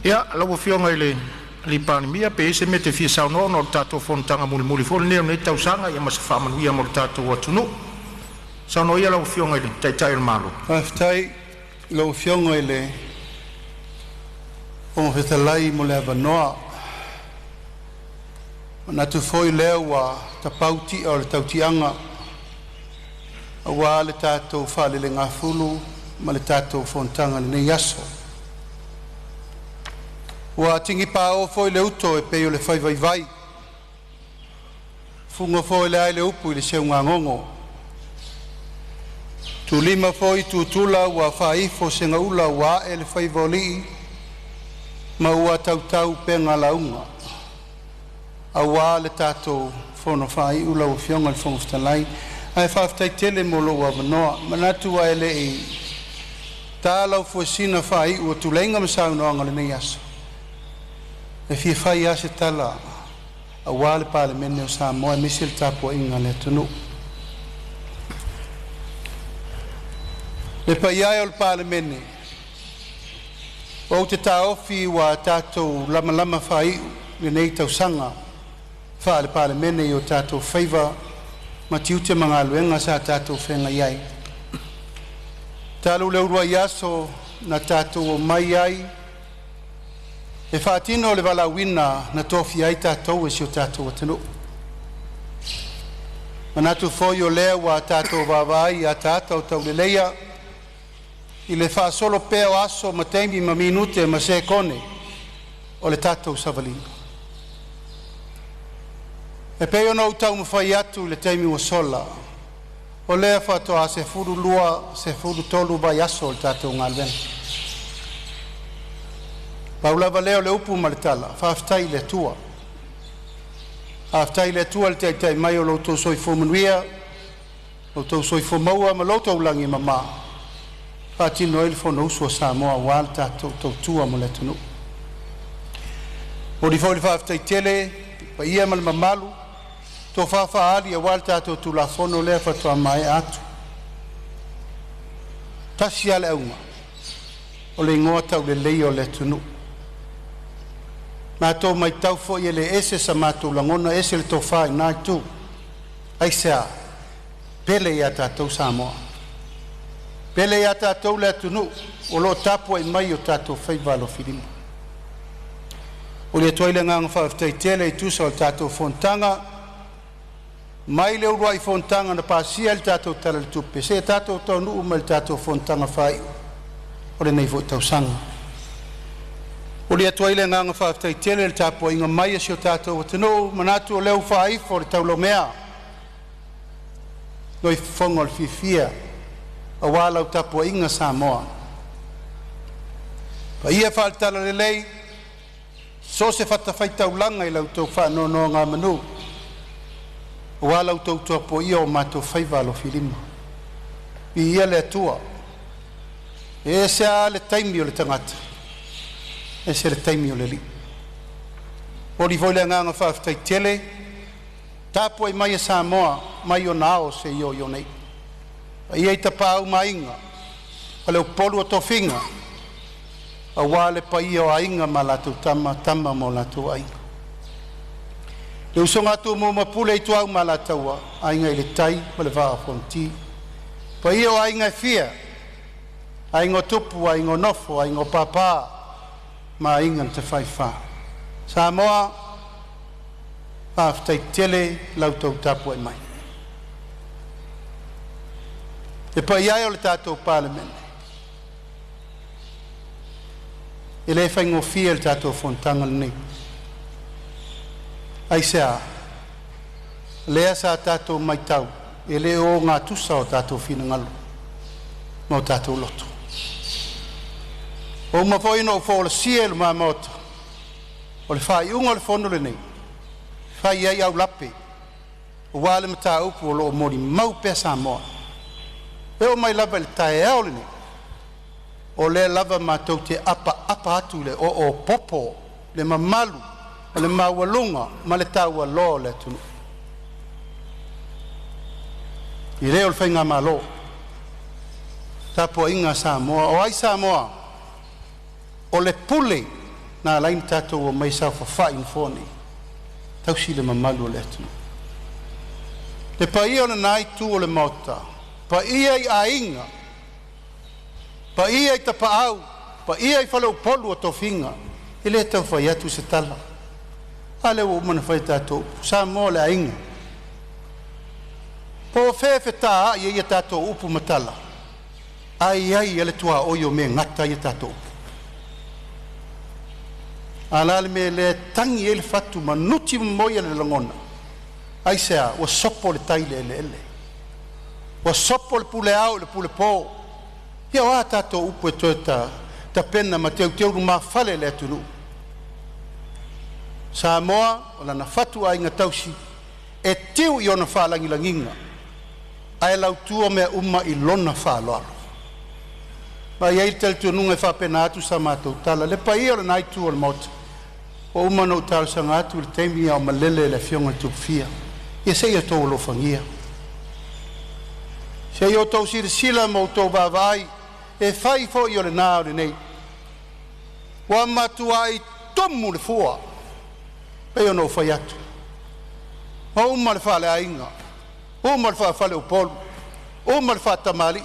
S1: Ia, lau Afioga i le Palemia, pe i ai se mea e te fia saunoa ona o le tatou fonotaga mulimuli foi lenei o lenei tausaga, ia ma se faamanuia mo le tatou atunuu. Saunoa ia lau Afioga i le Taitai o le Malo.
S5: Faafetai i lau Afioga i le Fofoga Fetalai mo le avanoa. E manatu foi lea ua tapau ti'a o le tautiaga aua le tatou faalelegafulu ma le tatou fonotaga i lenei aso. Ua tigi paō foi le uto e pei o le fai vaivai, fuga foi le ai le upu i le seugagogo. Tulima foi tutula ua faaifo segaula ua ae le faiva o alii ma ua tautau upega lauga aua le tatou fono faaiu lau Afioga i le Fofoga Fetalai. Ae faafetai tele mo lou avanoa. Manatu ae lei ta lau fuesina faaiu o tuleiga ma saunoaga o lenei aso, e fia fai lava se tala Auā le Palemene o Samoa aemaise le tapuaiga a le atunuu. Le paia e o le Palemene, ou te taofi ua tatou lamalama faaiu lenei tausaga faale-Palemene i o tatou faiva ma tiute ma galuega sa tatou feagai ai, talu le uluai aso na tatou omai ai e faatino le valaauina na tofia ai tatou e si o tatou atunuu. Manatu foi o lea ua tatou vaavaai i ataata o tauleleia i le faasolo pea o aso ma taimi ma minute ma sekone o le tatou savaliga. E pei ona ou taumafai atu i le taimi ua sola, o lea faatoa 12, 13 vaiaso o le tatou galuega. Pau lava lea o le upu ma le tala, faafetai i le Atua. Faafetai i le Atua i le taitai mai o lo outou soifua manuia, lo outou soifua maua ma lo outou lagi e mama, faatino ai le Fonousu a Samoa aua le tatou tautua mo le atunuu. Momoli foi le faafetai tele paia ma le mamalu, tofa faaali aua le tatou Tulafono lea faatoa maea atu. Tasi lava le auga, o le igoa tauleleia o le atunuu. Matou matau foi e le ese sa matou lagona, ese le tofa i na itu. Aisea? Pele ia tatou Samoa. Pele ia tatou le atunuu o lo o tapuai mai o tatou faiva alofilima. Momoli atu ai le agaga faafetai tele i tusa o le tatou fonotaga mai le uluai fonotaga na pasia ai le tatou Tala i le Tupe seia tatou taunuu mai le tatou fonotaga faaiu o lenei foi tausaga. Momoli atu ai le agaga faafetai tele i le tapuaiga mai a si o tatou atunuu, manatu o lea ua faaifo le taulaumea loifofoga o le fiafia aua lau tapuaiga Samoa. Paia faale-Talalelei, so o se fatafaitaulaga i la outou faanonogamanu aua la outou tuapuaia o matou faiva alofilima. Viia le Atua, e ese lava le taimi o le tagata, ese le taimi o le Alii. Momoli foi le agaga faafetai tele tapuai mai a Samoa mai ona ao seia oo i ona iu. Paia i Tapaau ma Aiga, Faleupolu o Tofiga, aua le paia o Aiga ma latou Tama, Tama ma o latou Aiga. Le usoga a Tumua ma Pule, Ituau ma Alataua, Aiga i le Tai ma le Vaa o Fonoti. Paia o aiga e fia, aiga o tupu, aiga o nofo, aiga o papa ma aiga na tafaifa. Samoa, faafetai tele la outou tapuai mai. Le paia e o le tatou Palemene, e le faigofie le tatou fonotaga lenei. Aisea? Lea sa tatou matau e le o gatusa o tatou finagalo ma o tatou loto. Ua uma foi ona ou folasia i luma Maota o le faaiuga o le fono lenei, fai ai aulape aua le mataupu o lo o molimau pea Samoa. E oo mai lava i le taeao lenei, o lea lava matou te apaapa atu i le oo popo, le mamalu o le maualuga ma le taualoa o le atunuu. I le o le faigamalo, tapuaiga a Samoa, o ai Samoa? O le pule na ala ai ona tatou omai saofafai i nofoa nei, tausi le mamalu o le atunuu. Le paia o lena itu o le Maota, paia i aiga, paia i tapaau, paia i faleupolu o tofiga, e le tau fai atu se tala. A lea ua uma ona fai tatou upu, Samoa o le aiga. Po o fea e fetaai ai a tatou upu ma tala, ai ai a le tuaoi o mea e gata ai a tatou upu. A la le mea lea e tagi ai le fatu ma nuti momoi le lagona, aisea? Ua sopo le tai i le eleele, ua sopo le pule ao i le pule po. Ia o a tatou upu e toe tapena ma teuteu lumafale le atunuu? Samoa o lana fatuaiga tausi e tiu i ona faalagilagiga ae lautua mea uma i lona faaaloalo. Ma e i ai le talitonuga e faapena atu sa matou tala, le paia o lena itu o le Maota.
S6: Ua uma ona ou talosaga atu i le taimi a o malele le Afioga i le Tupufia, ia se i outou alofagia, se i outou silasila ma outou vaavaai, e fai foi o lena o lenei. Ua matuai tumu le fua, pei ona ou fai atu, ua uma le faaleaiga, uma le faafaleupolu, uma le faatamalii,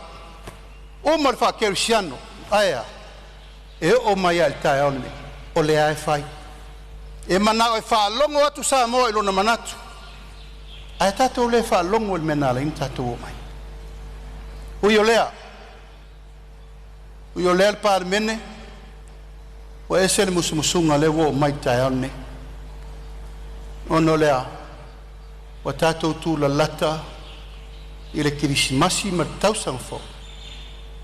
S6: uma le faakerisiano, ae a? E oo mai lava i le taeao lenei, o lea lava e fai. E manao e faalogo atu Samoa i lona manatu, ae tatou le faalogo i le mea na ala ai ona tatou omai. Ui o lea, ui o lea le Palemene, ua ese le musumusuga o lea ua oo mai i le taeao lenei. Ona o le a? Ua tatou tulalata i le Kerisimasi ma le tausaga fou,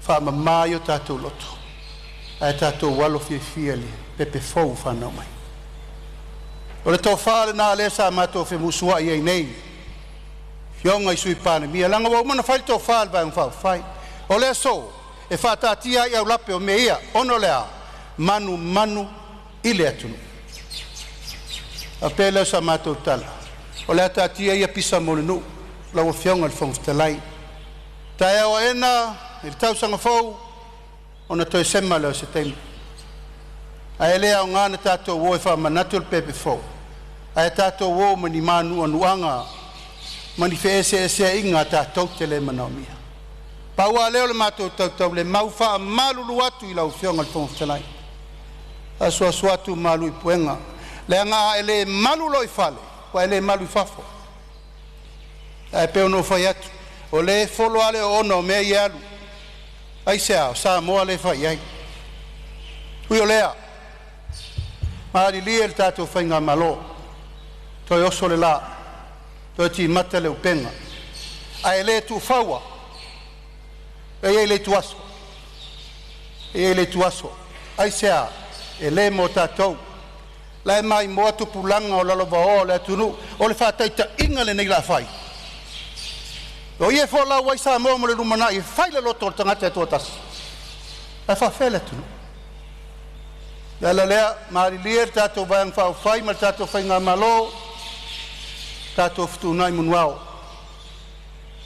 S6: faamama ai o tatou loto, ae tatou alo fiafia i le pepe fou ua fanau mai. O le tofa lena lea sa matou femusuai ai nei, afioga i Sui Palemia, leaga ua uma ona fai le tofa a le Vaega Faaupufai. O le aso e faataatia ai aulape o mea ia, ona o le a? Manumanu i le atunuu. Faapea lea o sa matou tala, o le a taatia ia pisa mo le nuu, lau Afioga i le Fofoga Fetalai. Taeao aena i le tausaga fou ona toe sema lea o se taimi. Ae le aoga ona tatou o e faamanatu le pepe fou, ae tatou o ma ni mānuanuaga ma ni feeseeseaiga tatou te le manaomia. Pau lava lea o le matou tautaulemau faamalulu atu i lau Afioga i le Fofoga Fetalai, asuasu atu malu i puega, leaga a e le malu loa i fale, ua e le malu i fafo. Ae pei ona ou fai atu, o lea e folo lava le oona o mea ia e alu. Aisea? O Samoa lea e fai i ai. Ui o lea, malilie le tatou faigamalo, toe oso le la, toe timata le upega, ae le tuufaua. E i ai le ituaso, e i ai le ituaso. Aisea? E le mo tatou. La e maimoa tupulaga o lalovaoa o le atunuu, o le faataitaiga lenei la fai. O ia e folau ai Samoa mo le lumanai e fai le loto o le tagata e toatasi. Ae faafefea le atunuu. Le ala lea, malilie le tatou Vaega Faaupufai ma le tatou faigamalo, tatou fetuunai manuao.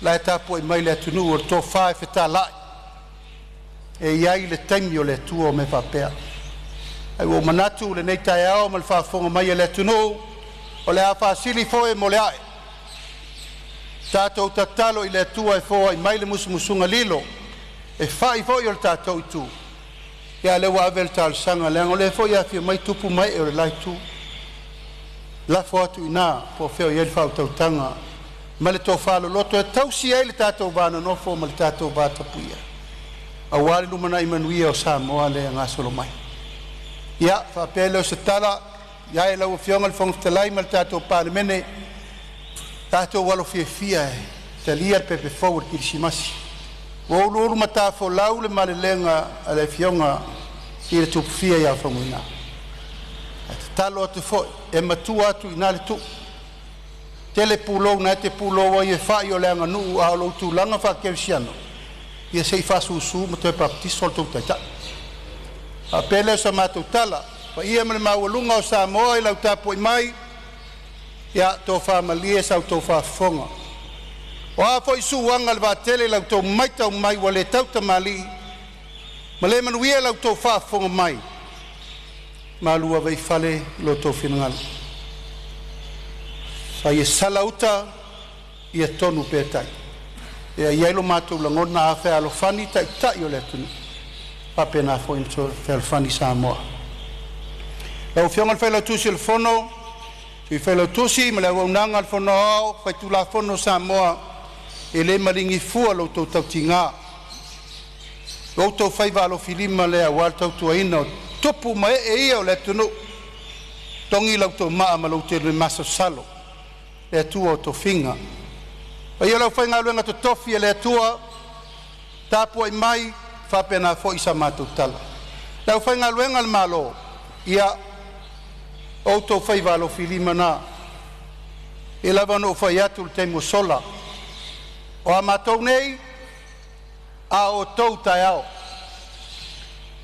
S6: La e tapuai mai le atunuu o le tofa e fetalai. E i ai le taimi o le Atua o mea faapea. Ae ua ou manatu lenei taeao ma le faafofoga mai a le atunuu, o le a faasili foe mo le ae. Tatou tatalo i le Atua e foai mai le musumusuga lilo, e fai foi o le tatou itu. Ia lea ua ave le talosaga, leaga o lea foi e afio mai tupu ma ee o le la itu. Lafo atu i ina po o fea o i ai le faautautaga ma le tofa loloto e tausi ai le tatou va nonofo ma le tatou va tapuia, aua le lumanai manuia o Samoa lea e gasolo mai. Ia, faapea lea o se tala, ia e lau Afioga i le Fofoga Fetalai ma le tatou Palemene, tatou alo fiafia e talia le pepe fou o le Kerisimasi. Ua uluulu matafolau le malelega a le Afioga i le Tupufia ia Faumuina. Ae tatalo atu foi, e matua atu i ina le tuu. Tele pulou na e te pulou ai e fai o le aganuu, a o lou tulaga faakerisiano, ia se i faasusu ma toe baptiso le tou taitai. Faapea lea o sa matou tala, paia ma le maualuga o Samoa i lau tapuai mai, ia tofa malie sa outou faafofoga. O a foi suaga le vaatele i lau tou maitau mai ua le tautamalii ma le manuia lau tou faafofoga mai, malu ave i fale lo tou finagalo. Sa ia sala uta, ia tonu pea tai. Ia i ai lo matou lagona a fealofani taitai o le atunuu, faapena foi na fealofani Samoa. Lau Afioga i le Failautusi o le Fono, Sui Failautusi ma le auaunaga a le Fono Aoao Faitulafono o Samoa, e le maligi fua lo outou tautiga, o outou faiva alofilima lea aua le tautuaina o tupu ma ee ia o le atunuu. Togi la outou maa ma lo outou masalosalo, le Atua o tofiga. Paia lau faigaluega totofi e le Atua, tapuai mai, faapena foi sa matou tala. Le aufaigaluega a le Malo, ia outou faiva alofilima na. E lava ona ou fai atu i le taimi ua sola, o a matou nei, a o outou taeao.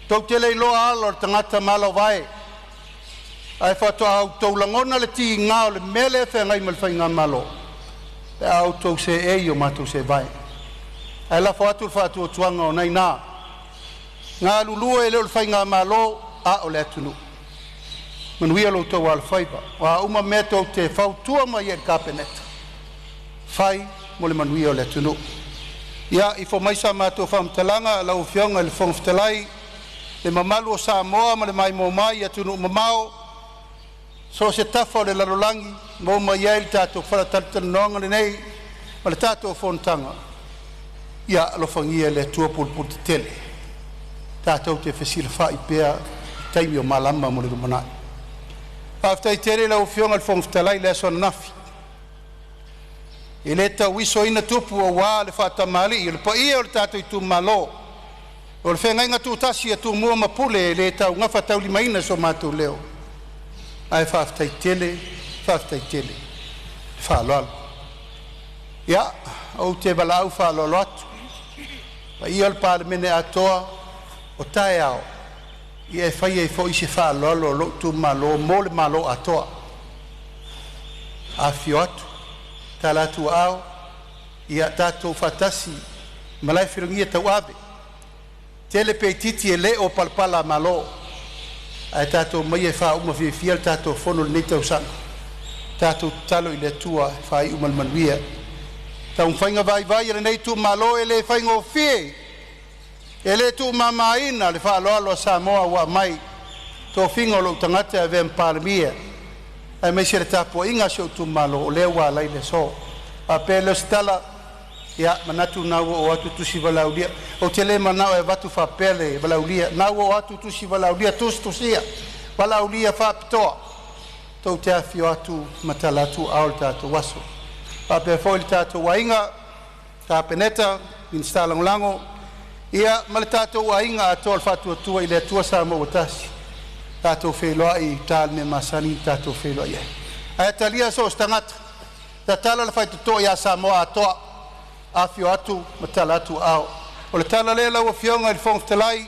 S6: Tou te le iloa ala o le tagata ma ala o vae. Ae faatoa outou lagona le tiga o le mea lea e feagai ma le faigamalo pe a outou seei i o matou seevae. Ae lafo atu le faatuatuaga o na i ina galulue, e le o le faigamalo a o le atunuu. Manuia lo outou alofaiva. O a uma mea tou te fautua mai ai i le Kapeneta, fai mo le manuia o le atunuu. Ia ifo mai sa matou faamatalaga lau Afioga i le Fofoga Fetalai, le mamalu o Samoa ma le maimoa mai i atunuu mamao, so o se tafa o le lalolagi, maua mai ai le tatou faalatalanoaga lenei ma le tatou fonotaga. Ia alofagia e le Atua pulepule tetele, tatou te fesilafai pea i taimi o malama mo le lumanai. Faafetai tele i lau Afioga i le Fofoga Fetalai i le aso ananafi. E le tauisoina tupu aua le faatamalii o le paia o le tatou itumalo o le feagaiga tutasi a Tumua ma Pule, e le taugafataulimaina so matou leo, ae faafetai tele, faafetai tele le faaaloalo. Ia, ou te valaau faaaloalo atu paia o le Palemene atoa o taeao, ia e fai ai foi se faaaloalo a lou itumalo mo le Malo atoa. Afifio atu, tala atu aao, ia tatou faatasi malae filogia tauave, tele pe itiiti e le o palapala malo, ae tatou omai e faauma fiafia le tatou fono i lenei tausaga. Tatou tatalo i le Atua e faaiu ma le manuia taumafaiga vaivai a lenei itumalo. E le faigofie, e le tuumamaina le faaaloalo a Samoa ua aumai tofiga o lou tagata e avea ma Palemia, aemaise le tapuaiga a si ou itumalo o lea ua ala ai le aso. Faapea lea o se tala, ia manatu na ua oo atu tusi valaaulia. Ou te le manao e avatu faapea le valaaulia, na ua oo atu tusi valaaulia, tusitusia valaaulia faapitoa tou te afifio atu ma tala atu ao le tatou aso. Faapea foi le tatou aiga Kapeneta, Minisita Lagolago, ia ma le tatou aiga atoa o le Faatuatua i le Atua Samoa ua Tasi. Tatou feiloai i ta le mea masani ona tatou feiloai ai. Ae talia so o se tagata, tatala le faitotoa ia Samoa atoa, afio atu ma tala atu aao. O le tala lea lau Afioga i le Fofoga Fetalai,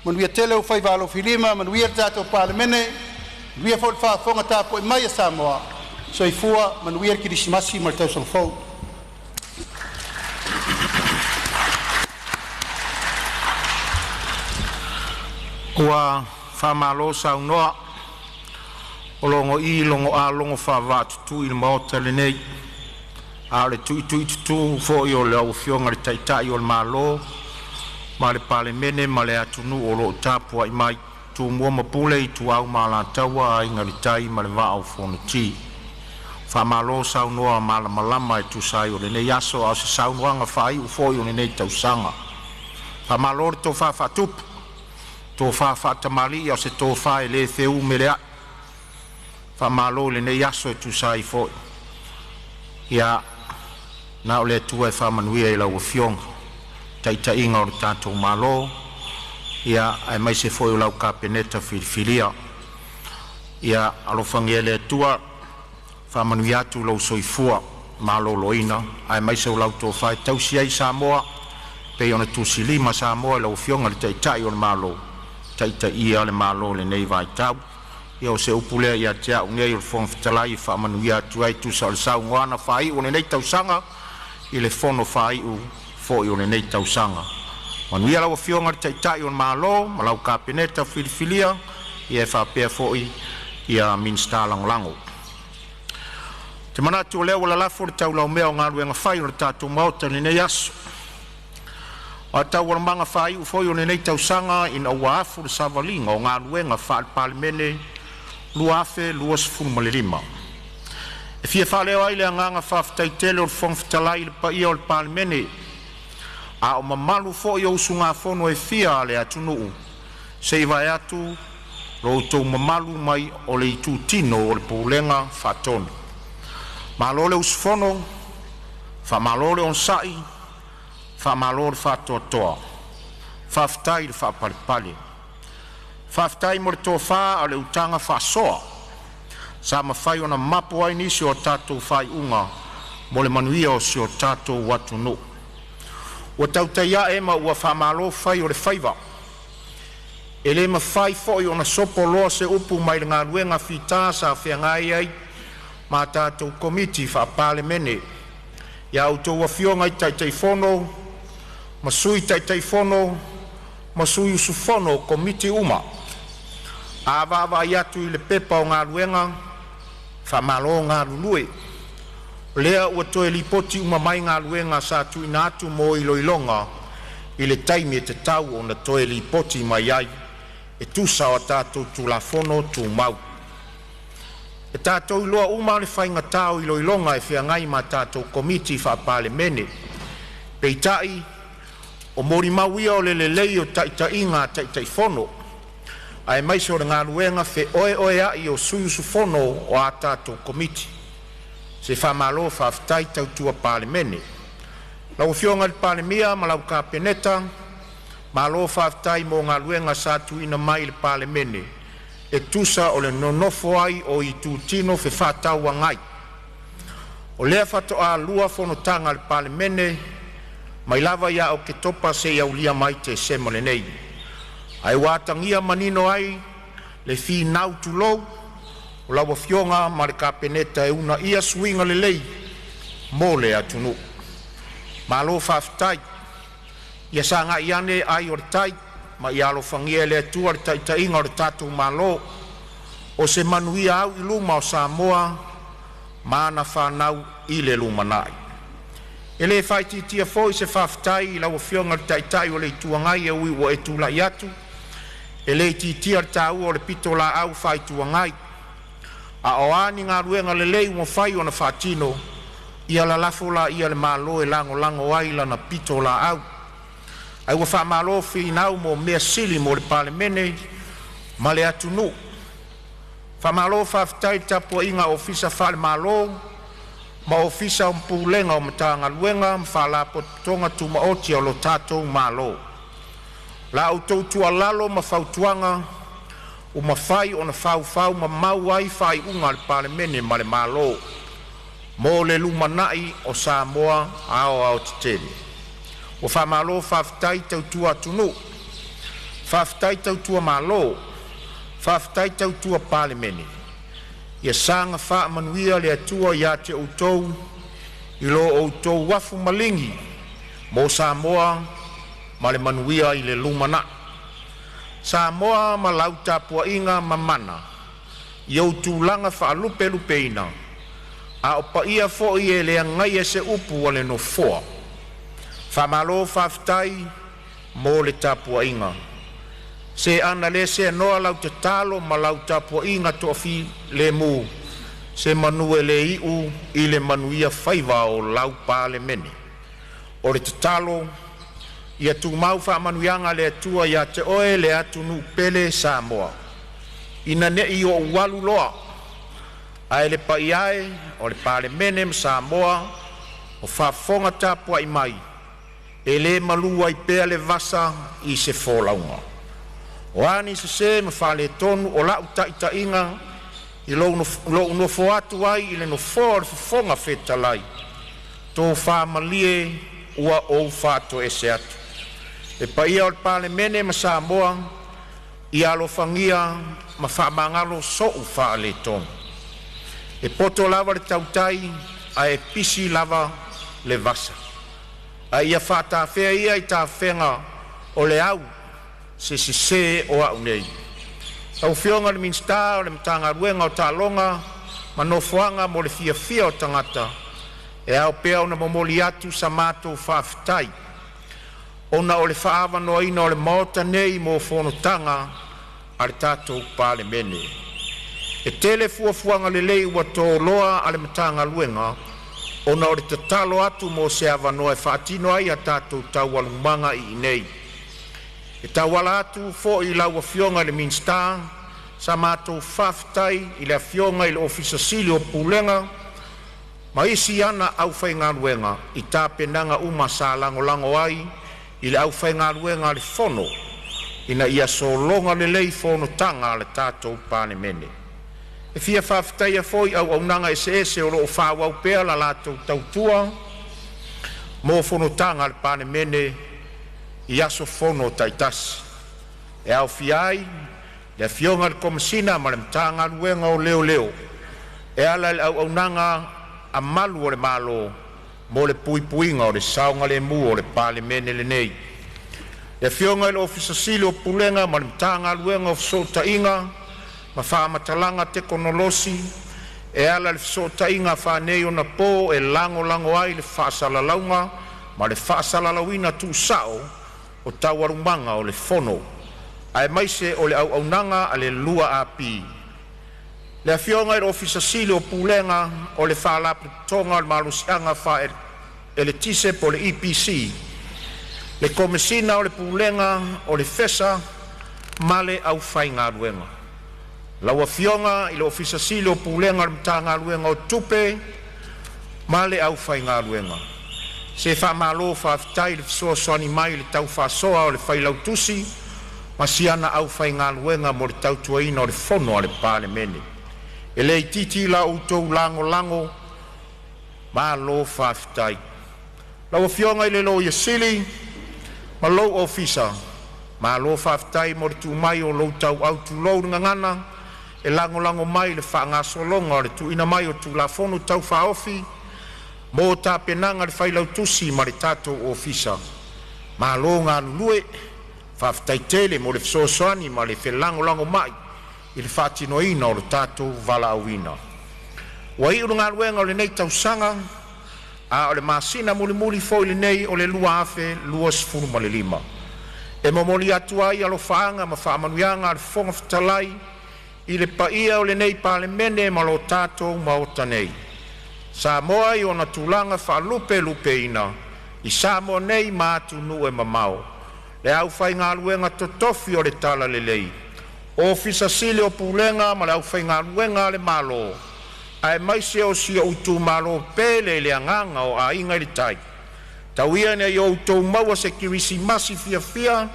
S6: manuia tele ou faiva alofilima, manuia le tatou Palemene, manuia foi le faafofoga tapuai mai a Samoa. Soifua, manuia le Kerisimasi ma le tausaga fou.
S1: Ua faamalo saunoa, o logo'i logo alogo faavaatutui i le maota lenei. A o le tuituitutū foi o lau Afioga i le Taitai o le Malo ma le Palemene ma le atunuu o lo o tapuai mai. Tumua ma Pule, Ituau ma Alataua, Aiga i le Tai ma le Vaa o Fonoti. Faamalo saunoa malamalama e tusa ai o lenei aso, a o se saunoaga faaiu foi o lenei tausaga. Faamalo le tofa faatupu, tofa faatamalii, a o se tofa e le feumeleai. Faamalo i lenei aso e tusa ai foi. Ia na o le Atua e faamanuia i lau Afioga, taitaiga o le tatou Malo, ia aemaise foi o lau Kapeneta filifilia. Ia alofagia e le Atua faamanuia atu lou soifua maloloina aemaise o lau tofa e tausi ai Samoa pei ona tusilima Samoa i lau Afioga i le Taitai o le Malo, taitaia le Malo i lenei vaitau. Ia o se upu lea ia te au nei o le Fofoga Fetalai e faamanuia atu ai tusa o le saunoaga faaiu o lenei tausaga i le fono faaiu foi o lenei tausaga. Manuia lau Afioga i le Taitai o le Malo ma lau Kapeneta filifilia, ia e faapea foi ia Minisita Lagolago. Te manatu o lea ua lalafo le taulaumea o galuega fai o le tatou Maota i lenei aso. O a taualumaga faaiu foi o lenei tausaga ina ua afu le savaliga o galuega faale-Palemene 2025. E fia faaleo ai le agaga faafetai tele o le Fofoga Fetalai i le paia o le Palemene, a o mamalu foi o usugafono e fia a le atunuu, se i vae atu lo outou mamalu mai o le itutino o le Pulega Faatonu. Malo le usufono, faamalo le onosai, faamalo le faatoatoa, faafetai le faapalepale. Faafetai mo le tofa a o le utaga faasoa sa mafai ona mapo ai nisi o a tatou faaiuga mo le manuia o si o tatou atunuu. Ua tautai ae ma ua faamalo fai o le faiva. E le mafai foi ona sopo loa se upu mai le galuega fita sa feagai ai ma tatou Komiti Faa-Palemene. Ia outou afioga i Taitaifono ma Sui Taitaifono ma sui usufono o Komiti uma. A vaavaai atu i le Pepa o Galuega, faamalo galulue. O lea ua toe lipoti uma mai galuega sa tuuina atu mo iloiloga i le taimi e tatau ona toe lipoti mai ai e tusa o tatou Tulafono Tumau. E tatou te iloa uma le faigata o iloiloga e feagai ma tatou Komiti Faa-Palemene. Peitai, o molimau ia o le lelei o taitaiga a Taitaifono, aemaise o le galuega feoeoea'i o sui usufono o a tatou Komiti. Se faamalo faafetai tautua Palemene. Lau Afioga i le Palemia ma lau Kapeneta, malo faafetai mo galuega sa tuuina mai i le Palemene e tusa o le nonofo ai o itutino fefaatauagai. O lea faatoa lua fonotaga a le Palemene mai lava ia Oketopa seia aulia mai Tesema lenei, ae ua atagia manino ai le finau tulou o lau Afioga ma le Kapeneta e uunaia suiga lelei mo le atunuu. Malo faafetai. Ia sagai ane ai o le tai ma ia alofagia e le Atua le taitaiga o le tatou Malo. O se manuia au i luma o Samoa ma ana fanau i le lumanai. E le faaitiitia foi se faafetai i lau Afioga i le Taitai o le Itu Agai e ui ua e tulai atu, e le itiitia le taua o le pitolaau faa-Itu Agai. A o a ni galuega lelei ua mafai ona faatino, ia lalafo laia i le Malo e lagolago ai lana pitolaau. Ae ua faamalo finau mo mea sili mo le Palemene ma le atunuu. Faamalo faafetai i le tapuaiga a Ofisa Faale-Malo ma Ofisa o Pulega o Matagaluega ma Faalapotopotoga Tumaoti a lo tatou Malo. La outou tuualalo ma fautuaga ua mafai ona faufau mamau ai faaiuga a le Palemene ma le Malo mo le lumanai o Samoa aoaotetele. Ua faamalo faafetai tautua atunuu, faafetai tautua Malo, faafetai tautua Palemene. Ia saga faamanuia le Atua ia te outou i lo outou afu maligi mo Samoa ma le manuia i le lumanai. Samoa ma lau tapuaiga mamana i ou tulaga faalupelupeina, a o paia foi e le agaia se upu a le Nofoa. Faamalo faafetai mo le tapuaiga. Se ana le seanoa lau tatalo ma lau tapuaiga toafilemu, se manu e le iu i le manuia faiva o lau Palemene. O le tatalo ia tumau faamanuiaga a le Atua ia te oe le atunuu pele Samoa, ina ne i ou alu loa, ae le paia e o le Palemene ma Samoa o faafofoga tapuai mai, e le malu ai pea le vasa i se folauga. O a ni sesē ma faaletonu o lau taitaiga i lou nofo atu ai i le nofoa o le Fofoga Fetalai, tofa malie ua ou faatoese atu. Le paia o le Palemene ma Samoa, ia alofagia ma faamagalo so'u faaletonu. E poto lava le tautai ae pisi lava le vasa. A ia faatafea ia i tafega o le au se sesē o a'u nei. Lau Afioga i le Minisita o le Matagaluega o Taaloga ma Nofoaga mo le Fiafia o Tagata, e ao pea ona momoli atu sa matou faafetai ona o le faaavanoaina o le Maota nei mo fonotaga a le tatou Palemene. E tele fuafuaga lelei ua toloa a le Matagaluega ona o le tatalo atu mo se avanoa e faatino ai a tatou taualumaga i inei. E tauala atu foi i lau Afioga i le Minisita sa matou faafetai i le Afioga i le Ofisa Sili o Pulega ma isi ana aufaigaluega i tapenaga uma sa lagolago ai i le aufaigaluega a le Fono ina ia sologa lelei fonotaga a le tatou Palemene. E fia faafetaia foi auaunaga eseese o lo o faaauau pea la latou tautua mo fonotaga a le Palemene i aso fono taitasi. E aofia ai le Afioga i le Komesina ma le Matagaluega o Leoleo e ala i le auaunaga a Malu o le Malo mo le puipuiga o le saogalemu o le Palemene lenei. Le Afioga i le Ofisa Sili o Pulega ma le Matagaluega o Fesootaiga ma Faamatalaga Tekonolosi e ala i le fesootaiga faaneionapo e lagolago ai le faasalalauga ma le faasalalauina tuusao o taualumaga o le Fono, aemaise o le auaunaga a le 2AP. Le Afioga i le Ofisa Sili o Pulega o le Faalapotopotoga o le Malosiaga Faaeletise po o le EPC, le Komesina o le Pulega o le FESA ma le aufaigaluega. Lau Afioga i le Ofisa Sili o Pulega o le Matagaluega o Tupe ma le aufaigaluega. Se faamalo faafetai i le fesoasoani mai i le tau faasoa o le Failautusi ma si ana aufaigaluega mo le tautuaina o le Fono a le Palemene. E le itiiti la outou lagolago, malo faafetai. Lau Afioga i le Loia Sili ma lou Ofisa, malo faafetai mo le tuu mai o lou tauau, tulou le gagana, e lagolago mai i le faagasologa o le tuuina mai o Tulafono Tau Faaofi mo tapenaga a le Failautusi ma le tatou Ofisa. Malo galulue, faafetai tele mo le fesoasoani ma le felagolagomai i le faatinoina o le tatou valaauina. Ua iu le galuega o lenei tausaga, a o le masina mulimuli foi lenei o le 2025. E momoli atu ai alofaaga ma faamanuiaga a le Fofoga Fetalai i le paia o lenei Palemene ma lo tatou Maota nei. Samoa i ona tulaga faalupelupeina i Samoa nei ma atunuu e mamao, le aufaigaluega totofi o le Talalelei, Ofisa Sili o Pulega ma le aufaigaluega a le Malo, aemaise o si ou itumalo pele i le agaga o Aiga i le Tai. Tau ia ina outou maua se Kerisimasi fiafia,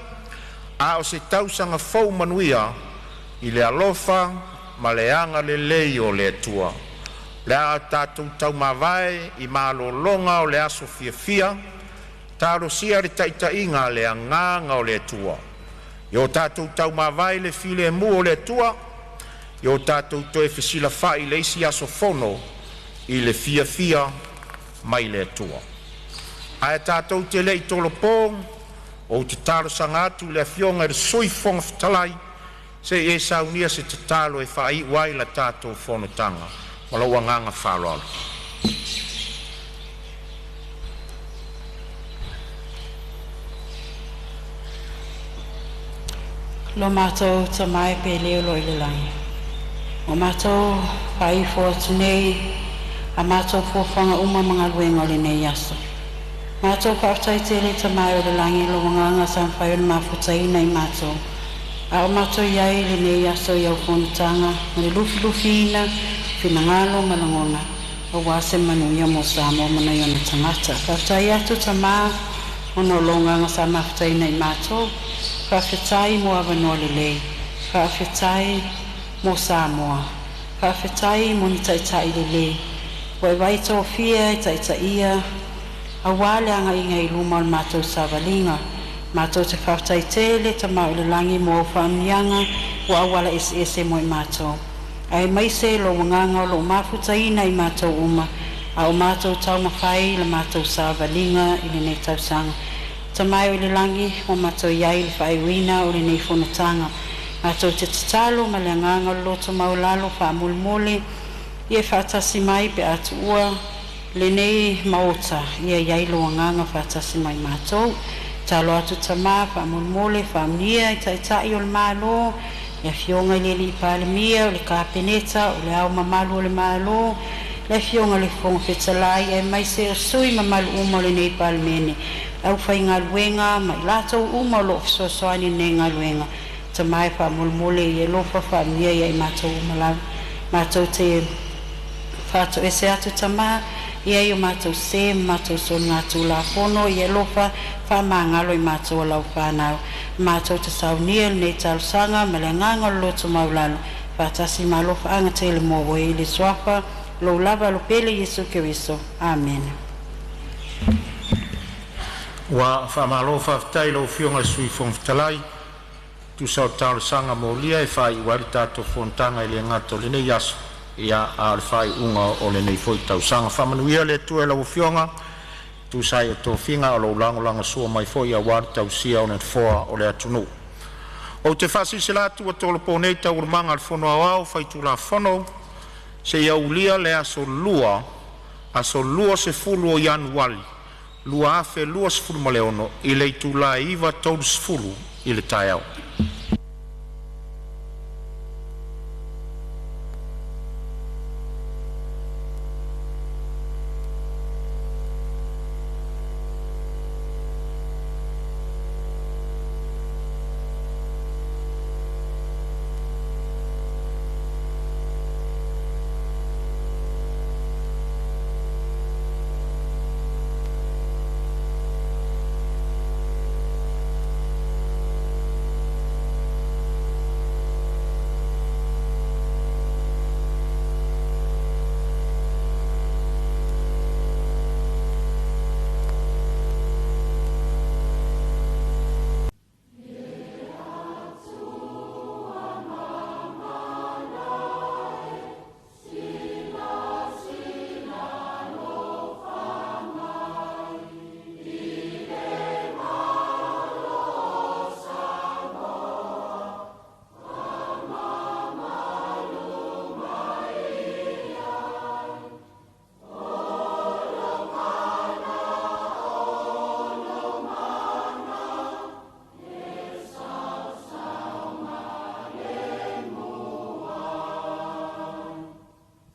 S1: a o se tausaga fou manuia i le alofa ma le agalelei o le Atua. O le a tatou taumavae i malologa o le aso fiafia, talosia le taitaiga a le agaga o le Atua. Ia o tatou taumavae i le filemu o le Atua, ia o tatou toe fesilafai i le isi aso Fono i le fiafia mai le Atua. Ae tatou te le i tolopo, ou te talosaga atu i le Afioga i le Sui Fofoga Fetalai se i e saunia se tatalo e faaiu ai la tatou fonotaga. Ma lou agaga faaaloalo.
S4: Lo matou Tama e pele o lo i le lagi, ua matou faaifo atu nei a matou fuafuaga uma ma galuega o lenei aso. Matou faafetai tele Tama e o le lagi i lou agaga sa mafai ona mafutaina i matou, a o matou i ai i lenei aso i au fonotaga ma le lufilufiina finagalo ma lagona aua se manuia mo Samoa ma nai ona tagata. Faafetai atu Tama ona o lou agaga sa mafutaina i matou. Faafetai mo avanoa lelei. Faafetai mo Samoa. Faafetai mo ni taitai lelei ua e vaitofia e taitaia aua le agaiga i luma o le matou savaliga. Matou te faafetai tele Tama o le lagi mo au faamanuiaga ua auala eseese mo i matou, aemaise lou agaga o loo mafutaina i matou uma a o matou taumafai i la matou savaliga i lenei tausaga. Tama e o le lagi, ua matou i ai i le faaiuina o lenei fonotaga. Matou te tatalo ma le agaga o le loto maualalo faamolemole ia e faatasi mai pe a tuua lenei maota, ia i ai lou agaga faatasi mai matou. Tatalo atu Tama faamolemole faamanuia i Taitai o le Malo, le Afioga i le Alii Palemia, o le Kapeneta, o le Ao Mamalu o le Malo, le Afioga i le Fofoga Fetalai, aemaise o sui usufono mamalu uma o lenei Palemene, le aufaigaluega ma i latou uma o lo o fesoasoani i lenei galuega. Tama e faamolemole ia alofa faamanuia ia i matou uma lava. Matou te faatoese atu Tama i ai o matou se ma matou soligatulafono, ia alofa faamagalo i matou o lau fanau. Matou te saunia lenei talosaga ma le agaga o le loto maualalo, faatasi ma alofaaga tele mo oe i le suafa lou lava alo pele Iesu Keriso. Amene.
S1: Ua faamalo faafetai i lau Afioga i le Sui Fofoga Fetalai. tusa o talosaga molia e faaiu ai le tatou fonotaga e le gata o lenei aso, ia a o le faaiuga o lenei foi tausaga. Faamanuia le Atua i lau Afioga tusa ai o tofiga o lou lagolagosua mai foi aua le tausia o le Nofoa o le atunuu. Ou te faasilasila atu ua tolopo nei Taualumaga a le Fono Aoao Faitulafono seia aulia le aso Lua, aso 20 o Ianuari 2026 i le itula e 9:30 i le taeao.